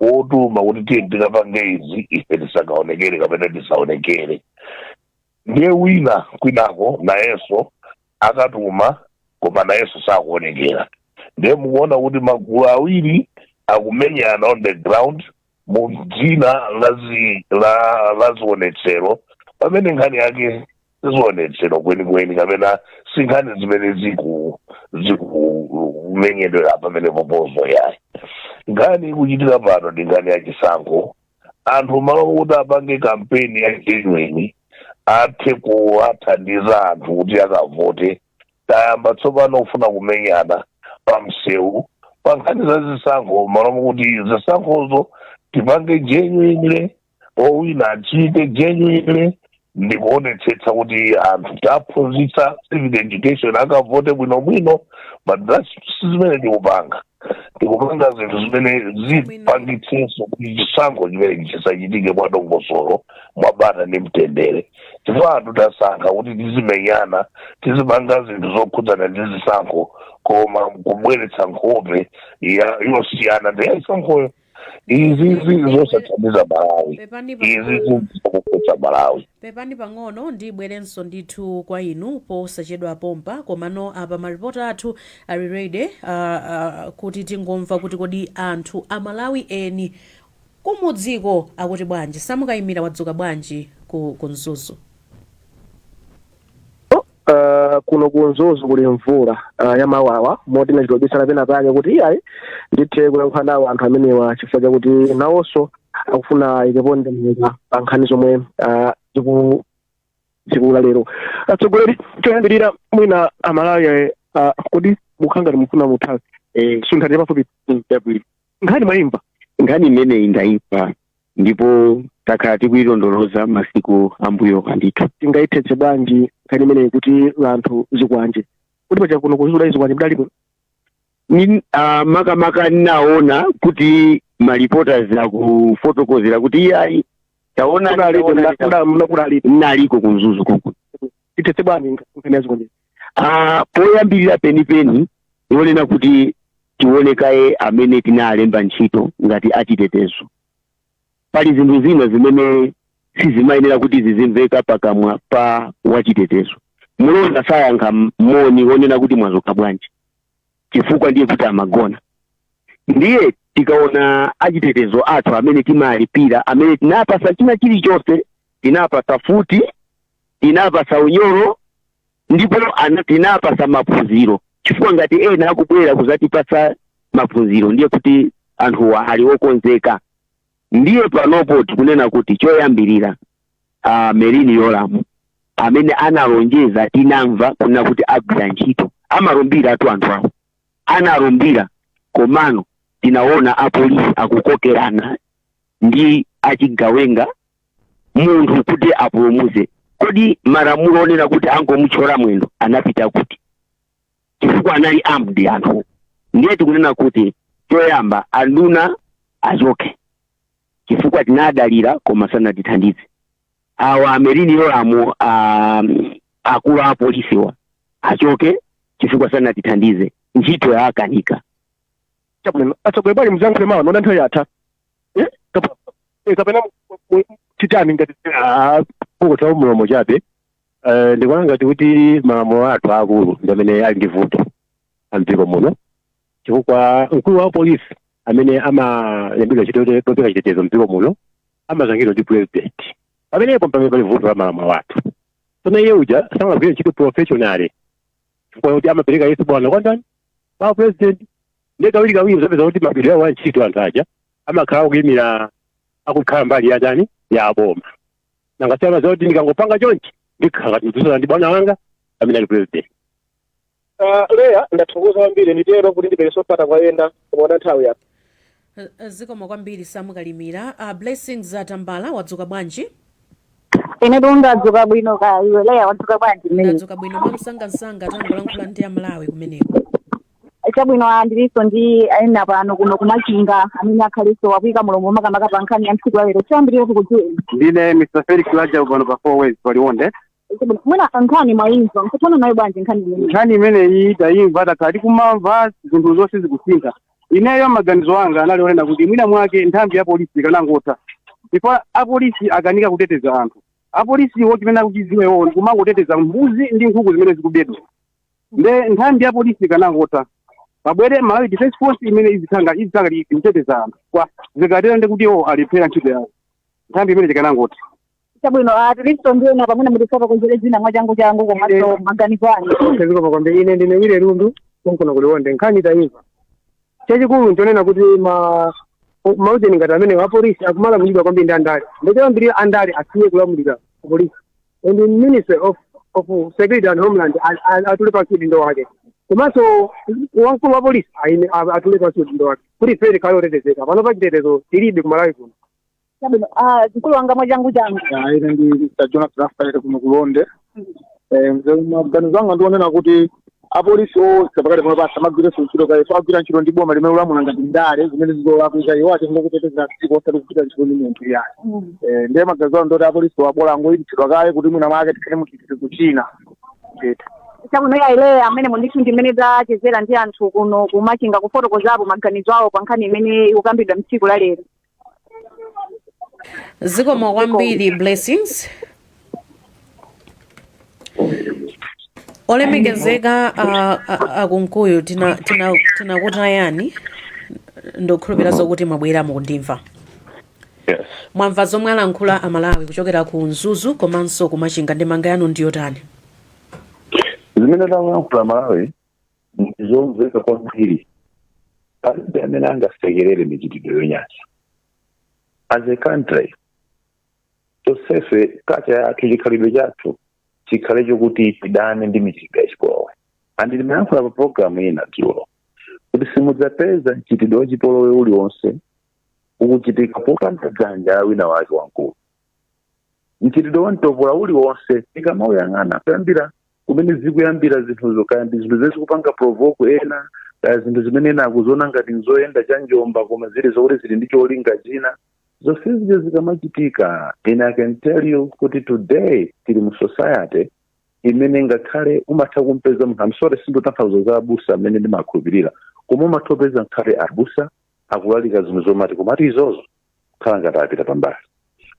otuma kuti tiyeni tikapange izi, ife tisakaonekere kapena tisaonekere. Ndiye wina kwinako nayenso akatuma, koma nayenso sakuonekera. Ndiye mukuona kuti magulu awiri akumenyana on the ground mu dzina la zionetsero, pamene nkhani yake zionetsero kwenikweni kapena si nkhani zimene zikumenyedwera pamene popozo yayi. Nkhani ikuchitika pano ndi nkhani ya chisankho. Anthu malo kuti apange kampeni ya genuine. Athe kuwathandiza anthu kuti akavote. Tayamba tsopano kufuna kumenyana pa msewu pa nkhani za zisankho, malo kuti zisankhozo tipange genuinely, owina achite genuinely, ndikuonetsetsa kuti anthu taphunzitsa civic education, akavote bwinobwino. But that's si zimene tikupanga. Tikupanga zinthu zimene zipangitsenso kuti chisankho chimene chisachitike mwadongosolo, mwabata ndi mtendere, chifukwa anthu tasankha kuti tizimenyana, tizipanga zinthu zokhudzana ndi zisankho, koma kubweretsa nkhope yosiyana ndi yachisankhoyo. Izi zosathandiza Malawi. Pepani. Izi zikupetsa Malawi. Pepani pang'ono, ndibwerenso ndithu kwa inu posachedwa pompa. Komano apa maripoti athu ali ready kuti tingomva kuti kodi anthu Amalawi eni kumudziko akuti bwanji. Samukayimira, wadzuka bwanji ku Mzuzu? Kuno ku Mzuzu kuli mvula ya mawawa, moti nachitobisala pena pake kuti iyayi, ndithe kuyankhula nawo anthu amenewa, chifukwa chakuti nawonso akufuna ikepo ndemanga pa nkhani zomwe zikula lero. Atsogoleri, choyambirira mwina Amalawi, kodi mukhala ngati mufuna muthawe? Sunthani pafupi. Chabwino. Nkhani mwayimva? Nkhani imeneyi ndayimva, ndipo takhala tikuyilondoloza masiku ambuyo andithu. Tingayithetse bwanji nkhani imeneyi kuti anthu zikwanje, kuti paja kuno kuzula zikwanje mdalipo? Makamaka ninaona kuti ma reporters akufotokozera kuti iyayi, taona. Kunalipo? Naliko ku Mzuzu konko. Tithetse bwanji nkhani ya zikwanje? Poyambirira penipeni ionena kuti tionekaye amene tinalemba ntchito ngati achitetezo. Pali zinthu zina zimene sizimayenera kuti zizimveka pakamwa pa wachitetezo. Mulonda sayankha moni wonena kuti mwazuka bwanji, chifukwa ndiye kuti amagona. Ndiye tikaona achitetezo athu amene timalipira, amene tinapasa china chilichonse, tinapasa futi, tinapasa unyolo, ndipo tinapasa maphunziro, chifukwa ngati ena akubwera kuzatipasa maphunziro, ndiye kuti anthuwa ali okonzeka. Ndiye panopo tikunena kuti choyambirira, Merlyne Yolamu amene analonjeza, tinamva kunena kuti agwira ntchito, amalumbira atu anthu awo, analumbira, komano tinaona apolisi akukokerana ndi achigawenga munthu kuti apulumutse. Kodi malamulo onena kuti angomuthyola mwendo anapita kuti? Chifukwa anali armed anthu. Ndiye tikunena kuti choyamba anduna achoke, chifukwa tinadalira koma sanatithandize. Awa a Merlyne Yolamu, akulu a polisiwa achoke, chifukwa sanatithandize, ntchito yaakanika. Chabwino, atsogoleri, bali muziyankhule mawu nona, nthawi yatha. Kapena titani ngati Kungothawa mlomo chabe. Ndikuona ngati kuti malamulo athu akulu ndi amene ali ndi vuto amdziko muno, chifukwa mkulu wa polisi amene amalembedwa ntchito yopereka chitetezo mdziko muno amasankhidwa ndi president. Pamenepo pamene pali vuto la malamulo athu. Tsono iye uja samagwira ntchito professionally, chifukwa kuti amapereka yesu bwana kwa ndani? Kwa president. Ndiye kawiri kawiri zapeza kuti magwiridwe awo a ntchito, anthu aja amakhala akuyimira, akukhala mbali ya ndani? Ya aboma. Nanga siyama kuti ndikangopanga chonchi ndikhala ngati ndikususana ndi bwana wanga amene ali president. Leya, ndathokoza kwambiri. Nditero kuti ndipereso mpata kwa ena, kumaona nthawi yapa. Zikomo kwambiri, Samukalimira. Blessings Atambala, wadzuka bwanji? Ine ndadzuka bwino, ka iwe Leya, wadzuka bwanji mmene? Ndadzuka bwino. Mwamsangamsanga, tangolankhula ndi Amalawi kumeneko. Chabwino, ndilinso ndi ena pano kuno kuMachinga amene akhalenso akuyika mulomo makamaka pa nkhani ya tsiku lalero. Choyambirira tikudziweni. Ndine Mr Felix Rajabu, pano pa Four Ways paLionde. Chabwino, mwina nkhani mwayimva, mkuthana nayo bwanji nkhani imeneyi? Nkhani imeneyi tayimva, takhala tikumamva zinthu zonse zikusintha. Ineyo maganizo anga anali onena kuti mwina mwake nthambi ya polisi ikanangotha, chifukwa apolisi akanika kuteteza anthu. Apolisiwo chimene akuchidziwa iwowo ndikumangoteteza mbuzi ndi nkhuku zimene zikubedwa. Nde nthambi ya polisi ikanangotha, pabwere Malawi Defense Force imene izikhala ikuteteza anthu. Kwa zikatero ndi kuti iwo alephera ntchito yawo. Nthambi imene ikanangotha. Chabwino, tilinso ndi ena pamene mutifotokozere zina mwachangu changu komanso maganizo anu. Zikomo kwambiri. Ine ndine Wile Lundu, konkuno kuLionde. Nkhani tayimva. Chachikulu nchonena kuti ma maujeni ngati amene apolisi akumalamulidwa kwambiri ndi andale. Ndechoyambirira andale asiye kulamulira ku polisi. And the Minister of Security and Homeland atule pansi udindo wake, komanso wamkulu wa polisi atule pansi udindo wake kuti ife tikhale otetezeka. Pano pa chitetezo tilibe kuMalawi kuno. Chabwino, ah, mkulu wanga, mwachangu changu. Ine ndi Mr Jonas Rafael kuno kulonde. Maganizo anga ndionena kuti apolisi onse pakati pano pasamagwirenso ntchito kaye, so agwira ntchito ndi boma limene ulamula ngati ndale zimene zizolakwika. Iwo atenga kutetezera dziko, osati kugwira ntchito ndi munthu yayi. Ndiye maganizo anga ndoti apolisi wabola angoyipitsidwa kaye kuti mwina mwake tikhale muchitetezo china ndithu. Chabwino, yaile amene mundithu ndimene tachezera ndi anthu kuno kuMachinga kufotokozapo maganizo awo pa nkhani imene ikukambidwa mtsiku la lero. Zikomo kwambiri, Blessings. Olemekezeka aKunkuyu, tinakutayani. Ndikukhulupirira zokuti mwabwera, mukundimva? Yes. Mwamva zomwe alankhula aMalawi kuchokera ku Mzuzu komanso kuMachinga. Ndemanga yanu ndiyotani? Zimene takuyankhula Malawi ndizomveka kwambiri. Palibe amene angasekerere michitidwe yonyansa. As a country, tonsefe culture yathu, chikhalidwe chathu chikhale chokuti tidane ndi michitidwe yachipolowe. And ndimayankhula pa program ina dzulo kuti simudzapeza mchitidwe wachipolowe uliwonse ukuchitika popanda dzanja la wina wake wamkulu. Mchitidwe wamtopola uliwonse, tikamauyang'ana kuyambira kumene zikuyambira zinthuzo, kaya ndi zinthu zimene zikupanga provoke ena, kaya zinthu zimene ena akuziona ngati nzoyenda chanjomba koma zili zokuti zili ndi cholinga china, zonsezija zikamachitika, ine I can tell you kuti today tili mu society imene ngakhale umatha kumpeza munthu, I'm sorry, sindotanthauza za abusa amene ndimakhulupirira, koma umatha kupeza ngakhale abusa akulalika zinthu zomati komati izozo khala ngati apita pambali,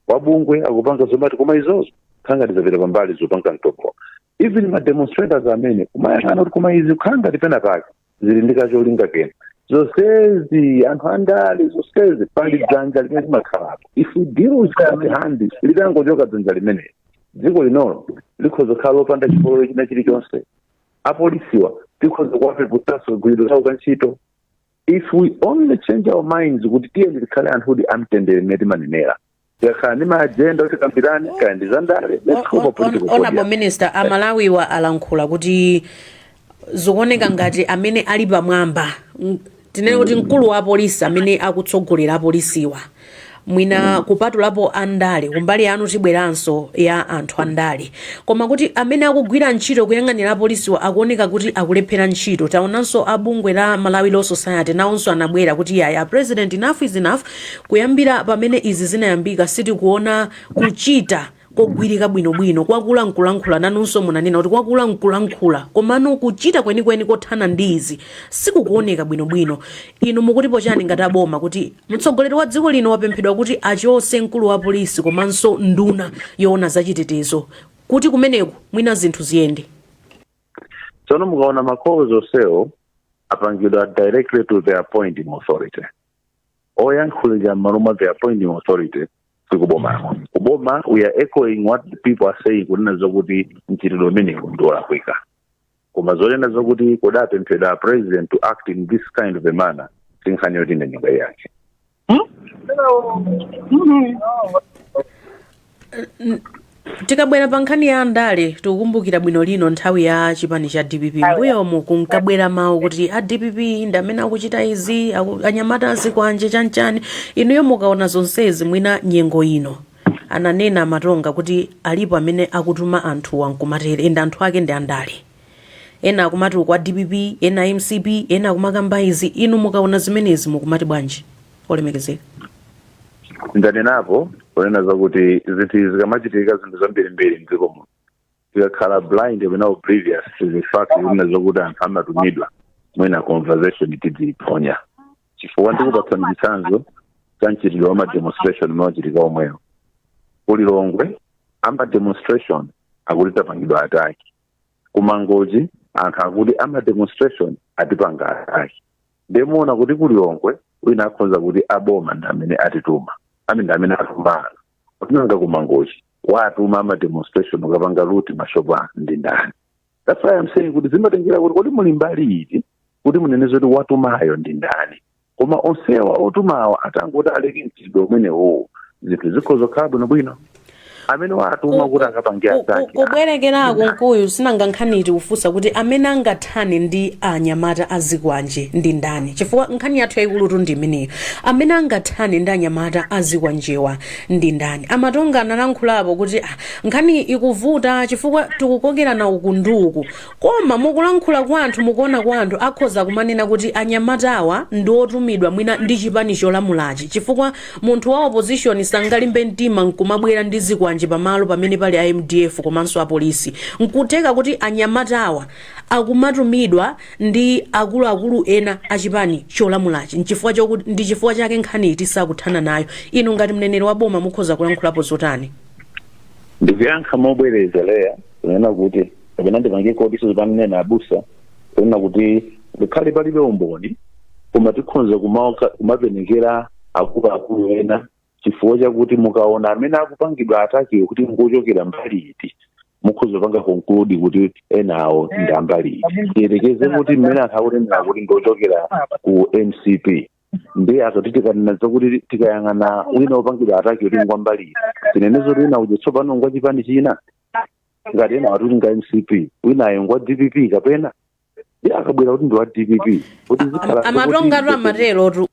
wabungwe akupanga zomati koma izozo khala ngati zapita pambali, zopanga mtopola. Even ma demonstrators amene kumayang'ana kuti koma izi kukhala ngati pena pake zili ndi kacholinga kena, zonsezi anthu andale, zonsezi pali dzanja limene limakhalapo. If we deal with that hand, litangochoka dzanja limeneli, dziko linolo likhoza kukhala lopanda chipolowe china chilichonse. Apolisiwa tikhoza kuwapeputsanso kagwiridwe kawo ka ntchito if we only change our minds kuti tiye tikhale anthu kuti amtendere mmene timanenera. Tikakhala ndi ma agenda kuti kambirani, kaya ndi zandale, let's go for political Honorable podium. Minister, aMalawiwa alankhula kuti zikuoneka ngati amene ali pamwamba, tinene kuti mkulu wa apolisi amene akutsogolera apolisiwa, mwina kupatulapo andale, kumbali yanu tibweranso ya anthu andale, koma kuti amene akugwira ntchito kuyang'anira apolisiwa akuoneka kuti akulephera ntchito. Taonanso abungwe la Malawi Law Society nawonso anabwera kuti yaya, President, enough is enough. Kuyambira pamene izi zinayambika sitikuona kuchita kogwirika bwinobwino. Kwakula nkulankhula, nanunso munanena kuti kwakula nkulankhula, komano kuchita kwenikweni kothana ndi izi sikukuoneka bwinobwino. Inu mukutipo chani ngati aboma kuti mtsogoleri wa dziko lino wapemphedwa kuti achose mkulu wa polisi komanso nduna yoona zachitetezo kuti kumeneku mwina zinthu ziyende? Tsono mukaona ma calls onsewo apangidwa directly to the appointing authority. Oyankhulira m'malo mwa the appointing authority sikubomako. Kuboma we are echoing what the people are saying, kunena zokuti mchitidwe umenewu ndi wolakwika. Koma zonena zokuti kudapemphedwa president to act in this kind of a manner, sinkhani yoti ine nyumba yake. Tikabwera pa nkhani ya andale, tikukumbukira bwino lino nthawi ya chipani cha DPP, mbuyomu kunkabwera mawu kuti a DPP ndi amene akuchita izi, anyamata azikwanje, chanchani. Inuyo mukaona zonsezi, mwina nyengo ino ananena amatonga kuti alipo amene akutuma anthu wankumatere, ende anthu ake ndi andale, ena akumati uku a DPP, ena MCP, ena akumakamba izi. Inu mukaona zimenezi mukumati bwanji, olemekezeka? Ndanenapo kunena zakuti zinthu izi zikamachitika, zinthu zambirimbiri mdziko muno, tikakhala blind kapena oblivious to the fact kunena zakuti anthu amatumidwa, mwina conversation tidziyiphonya. Chifukwa ndikupatsani chitsanzo cha mchitidwe wa ma demonstration umene wachitika omweyo kuLilongwe. Ama demonstration akuti tapangidwa attack. KuMangochi anthu akuti ama demonstration atipanga attack. Ndemuona kuti kuLilongwe wina akhonza kuti aboma ndi amene atituma, amene ndi amene atuma anthu. Nanga kuMangochi watuma ama demonstration ukapanga loot mashopu anthu ndi ndani? That's why I'm saying kuti zimatengera kuti kodi muli mbali iti kuti munene zoti watumayo ndi ndani. Koma onsewa otumawa atangoti aleke mchitidwe umenewo, zinthu zikhoza kukhala bwinobwino. Amene watuma kuti akapange attack. Kubwerekerako Kunkuyu, sinanga nkhani tikufunsa kuti amene angathane ndi anyamata azikwanje ndi ndani? Chifukwa nkhani yathu yayikulutu ndi imeneyo: amene angathane ndi anyamata azikwanjewa ndi ndani? Amatonga analankhulapo kuti nkhani ikuvuta chifukwa tikukokerana uku ndi uku, koma mukulankhula kwa anthu, mukuona kwa anthu akhoza kumanena kuti anyamatawa ndi otumidwa mwina ndi chipani cholamulachi, chifukwa munthu wa opposition sangalimbe mtima nkumabwera ndi zikwanje pamalo pamene pali a MDF komanso apolisi. Nkutheka kuti anyamatawa akumatumidwa ndi akuluakulu ena achipani cholamulachi, nchifukwa chokuti ndi chifukwa chake nkhani tisakuthana nayo. Inu ngati mneneri wa boma mukhoza kulankhulapo zotani? Ndikuyankha mobwereza, Leya, kunena kuti kapena ndipange kodiso panena abusa kunena kuti ngakhale palibe umboni, koma tikhonza kumapenekera akuluakulu ena, chifukwa chakuti mukaona amene akupangidwa attack kuti ngochokera mbali iti, mukhoza kupanga conclude kuti enawo ndi ambali iti. Tiyerekeze kuti mmene anthu akunenera kuti ngochokera ku MCP, ndi akati tikanena zakuti tikayang'ana wina wopangidwa attack kuti ngwambali iti, tinene zoti wina uja tsopano ngwa chipani china, ngati ena watuti nga MCP, winayo ngwa DPP, kapena ndi akabwera kuti ndi wa DPP, kuti zikhala Amatongatu amaterotu,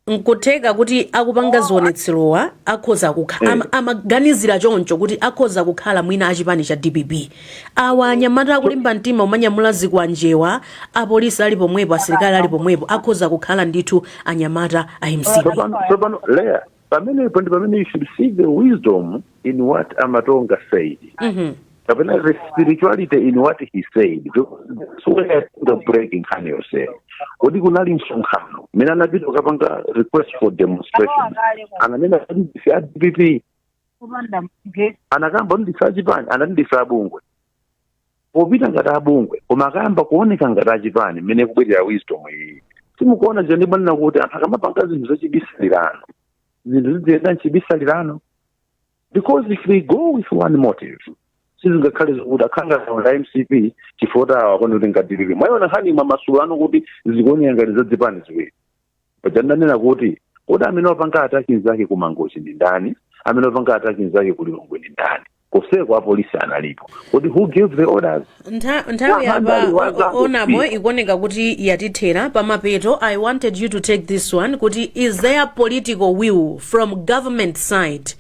nkutheka kuti akupanga zionetserowa akhoza kukha amaganizira choncho kuti akhoza kukhala mwina achipani cha DPP awa anyamata akulimba mtima umanyamula zikwanjewa, apolisi ali pomwepo, asilikali ali pomwepo, akhoza kukhala ndithu anyamata a MCP. Tsopano Leya, pamenepo ndi pamene you should see the wisdom in what Amatonga said, kapena the spirituality in what he said, because that's where the breaking nkhani yonse. Kodi kunali msonkhano mmene anapita kukapanga request for demonstration, ananena kuti ndife a DPP? Anakamba kuti ndife achipani? Anati ndife abungwe. Popita ngati abungwe, koma akayamba kuoneka ngati achipani. Mmene kubwerera wisdom iyi, simukuona chandimanena kuti anthu akamapanga zinthu zachibisalirano, zinthu ziziyenda mchibisalirano, because if they go with one motive, sizingakhale zokuti akhanga la MCP chifukwa awa akone kuti nga DPP. Mwayiona nkhani mwa masulu ano kuti zikuoneka ngati zadzipani ziwiri. Paja ndanena kuti kodi amene wapanga attack nzake ku Mangochi ndi ndani? Amene wapanga attack nzake ku Lilongwe ndi ndani? Koseko apolisi analipo. Kodi who gave the orders? Nthawi Wa- yapa mandali wazangu onamo pia. ikuoneka kuti yatithera pamapeto. I wanted you to take this one kuti is there political will from government side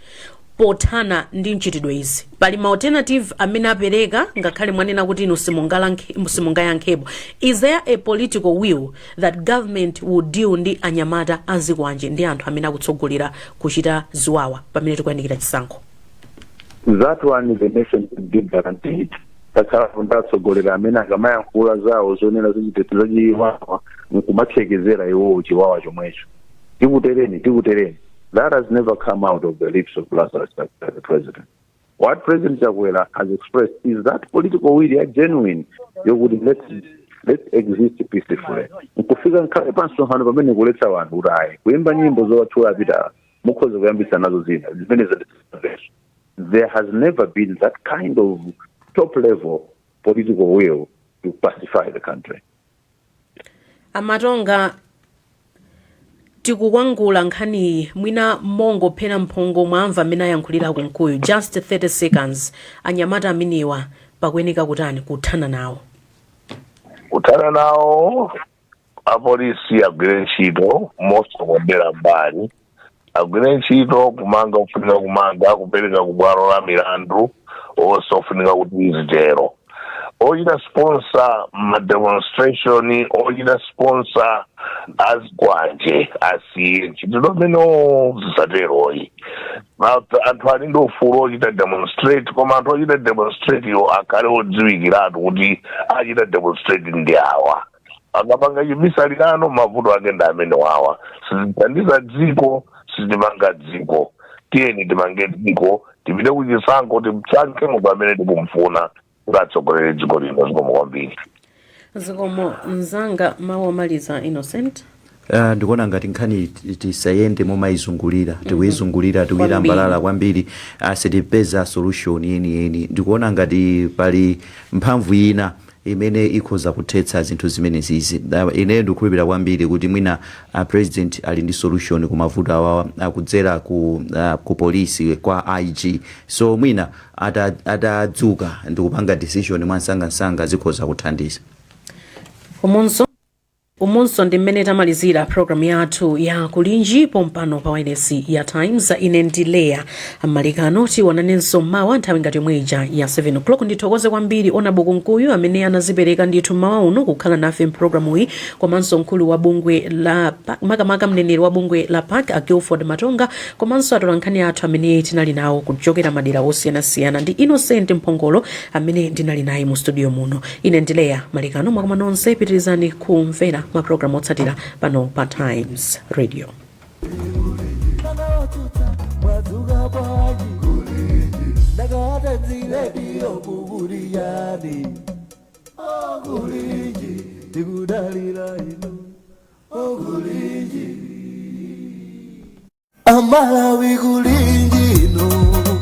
pothana ndi mchitidwe izi? Pali ma alternative amene apereka, ngakhale mwanena kuti inu simungayankhepo. Is there a political will that government will deal ndi anyamata azikwanje ndi anthu amene akutsogolera kuchita ziwawa pamene tikuyandikira chisankho? That one, the nation should be guaranteed. Takhala ndatsogolera amene akamayankhula zawo zonena zachitetezo zachiwawa nkumathekezera iwowo chiwawa chomwecho, "Tikutereni, tikutereni." That has never come out of the lips of Lazarus Chakwera, the president. What President Chakwera has expressed is that political will ya genuine yokuti let's exist peacefully, nkufika nkhale pa msonkhano pamene kuletsa wanthu kuti ayi, kuyimba nyimbo zowatchula apita, mukhoza kuyambisa nazo zina zimene zanditsamveso. There has never been that kind of top level political will to pacify the country. Amatonga, tikukwangula nkhaniyi, mwina mongophera mphongo, mwamva amene ayankhulira Kunkuyu, just 30 seconds. Anyamata amenewa pakuyeneka kutani kuthana nawo? Kuthana nawo, apolisi agwire ntchito mosakondera mbali, agwire ntchito kumanga kufunika kumanga, kupereka ku bwalo la milandu onse ofunika kuti zitero. Ochita sponsor ma demonstration, ochita sponsor azikwanje, asiye ntchito pamenewo, zisateroyi. Anthu ali ndi ufulu ochita demonstrate, koma anthu ochita demonstrate yo akhale odziwikiratu kuti achita demonstrate ndi awa. Akapanga chibisalirano, mavuto ake ndi amene wawa. Sizithandiza dziko, sitimanga dziko. Tiyeni timange dziko, tipite kuchisankho, timsankhe munthu amene tikumfuna kuti atsogolere dziko lino. Zikomo kwambiri. Zikomo mzanga. Mawu omaliza, Innocent. Ndikuona ngati nkhani tisayende momayizungulira, tikuyizungulira, tikuyilambalala kwambiri, sitipeza solution yeniyeni. Ndikuona ngati pali mphamvu ina Imene ikhoza kuthetsa zinthu zimenezizi. Ine ndikukhulupirira kwambiri kuti mwina president ali ndi solution ku mavuto awawa kudzera ku polisi, kwa IG. So mwina atadzuka ndikupanga decision mwansangansanga, zikhoza kuthandiza. Umunso ndi mmene tamalizira programu yathu ya Kulinji pompano pa wailesi ya Times. Ine ndi Leya Malikano. Tionanenso mawa nthawi ngati yomwe ija ya 7 o'clock. Ndithokoze kwambiri Honourable Kunkuyu amene anazipereka ndithu mawa uno kukhala nafe mpulogalamuyi, komanso mkulu wa bungwe la makamaka mneneri wa bungwe la PAC, a Guilford Matonga, komanso atolankhani athu amene tinali nawo kuchokera madera osiyanasiyana, ndi Innocent Mphongolo amene ndinali naye mu studio muno. Ine ndi Leya Malikano. Mwakoma nonse, pitirizani kumvera mapulogalamu otsatira pano pa Times Radio. Mwadzuka bwanji? Ndakata dzilediyo kukuliyani okulinji, tikudalira inu okulinji. Amalawi, kulinji inu,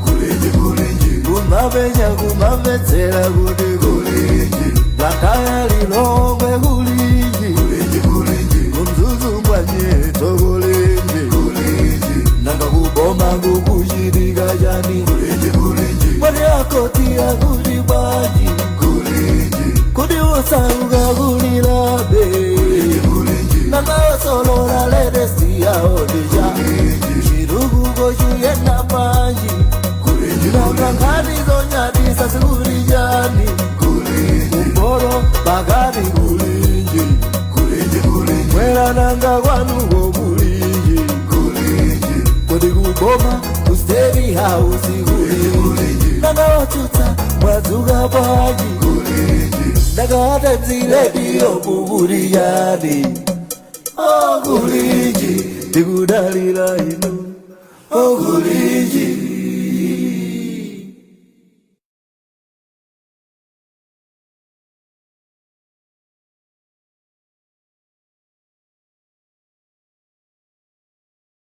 kulinji, kulinji, kumapenya kumamvetsera kuti kulinji. Blantyre, Lilongwe, kulinji, kulinji, kulinji, kuMzuzu mbwanyetso, kulinji, kulinji, nanga kuboma kukuchitika chani? Kulinji, kulinji, mwani akoti akuti bwanji? Kulinji, kuti usauka kulilabe? Nanga osolola latest yawo ndija chirukuko chuyenda panji? Nanga nkhani zonyadisa zikuli chani? Kumporo pakati, kulinji, mwera nanga kwanuko, kulinji, kodi kuboma ku State House, kulinji, nanga watsutsa mwadzuka bwanji? Ndakata dzilediyo kukuliyani okulinji, tikudalira inu okulinji.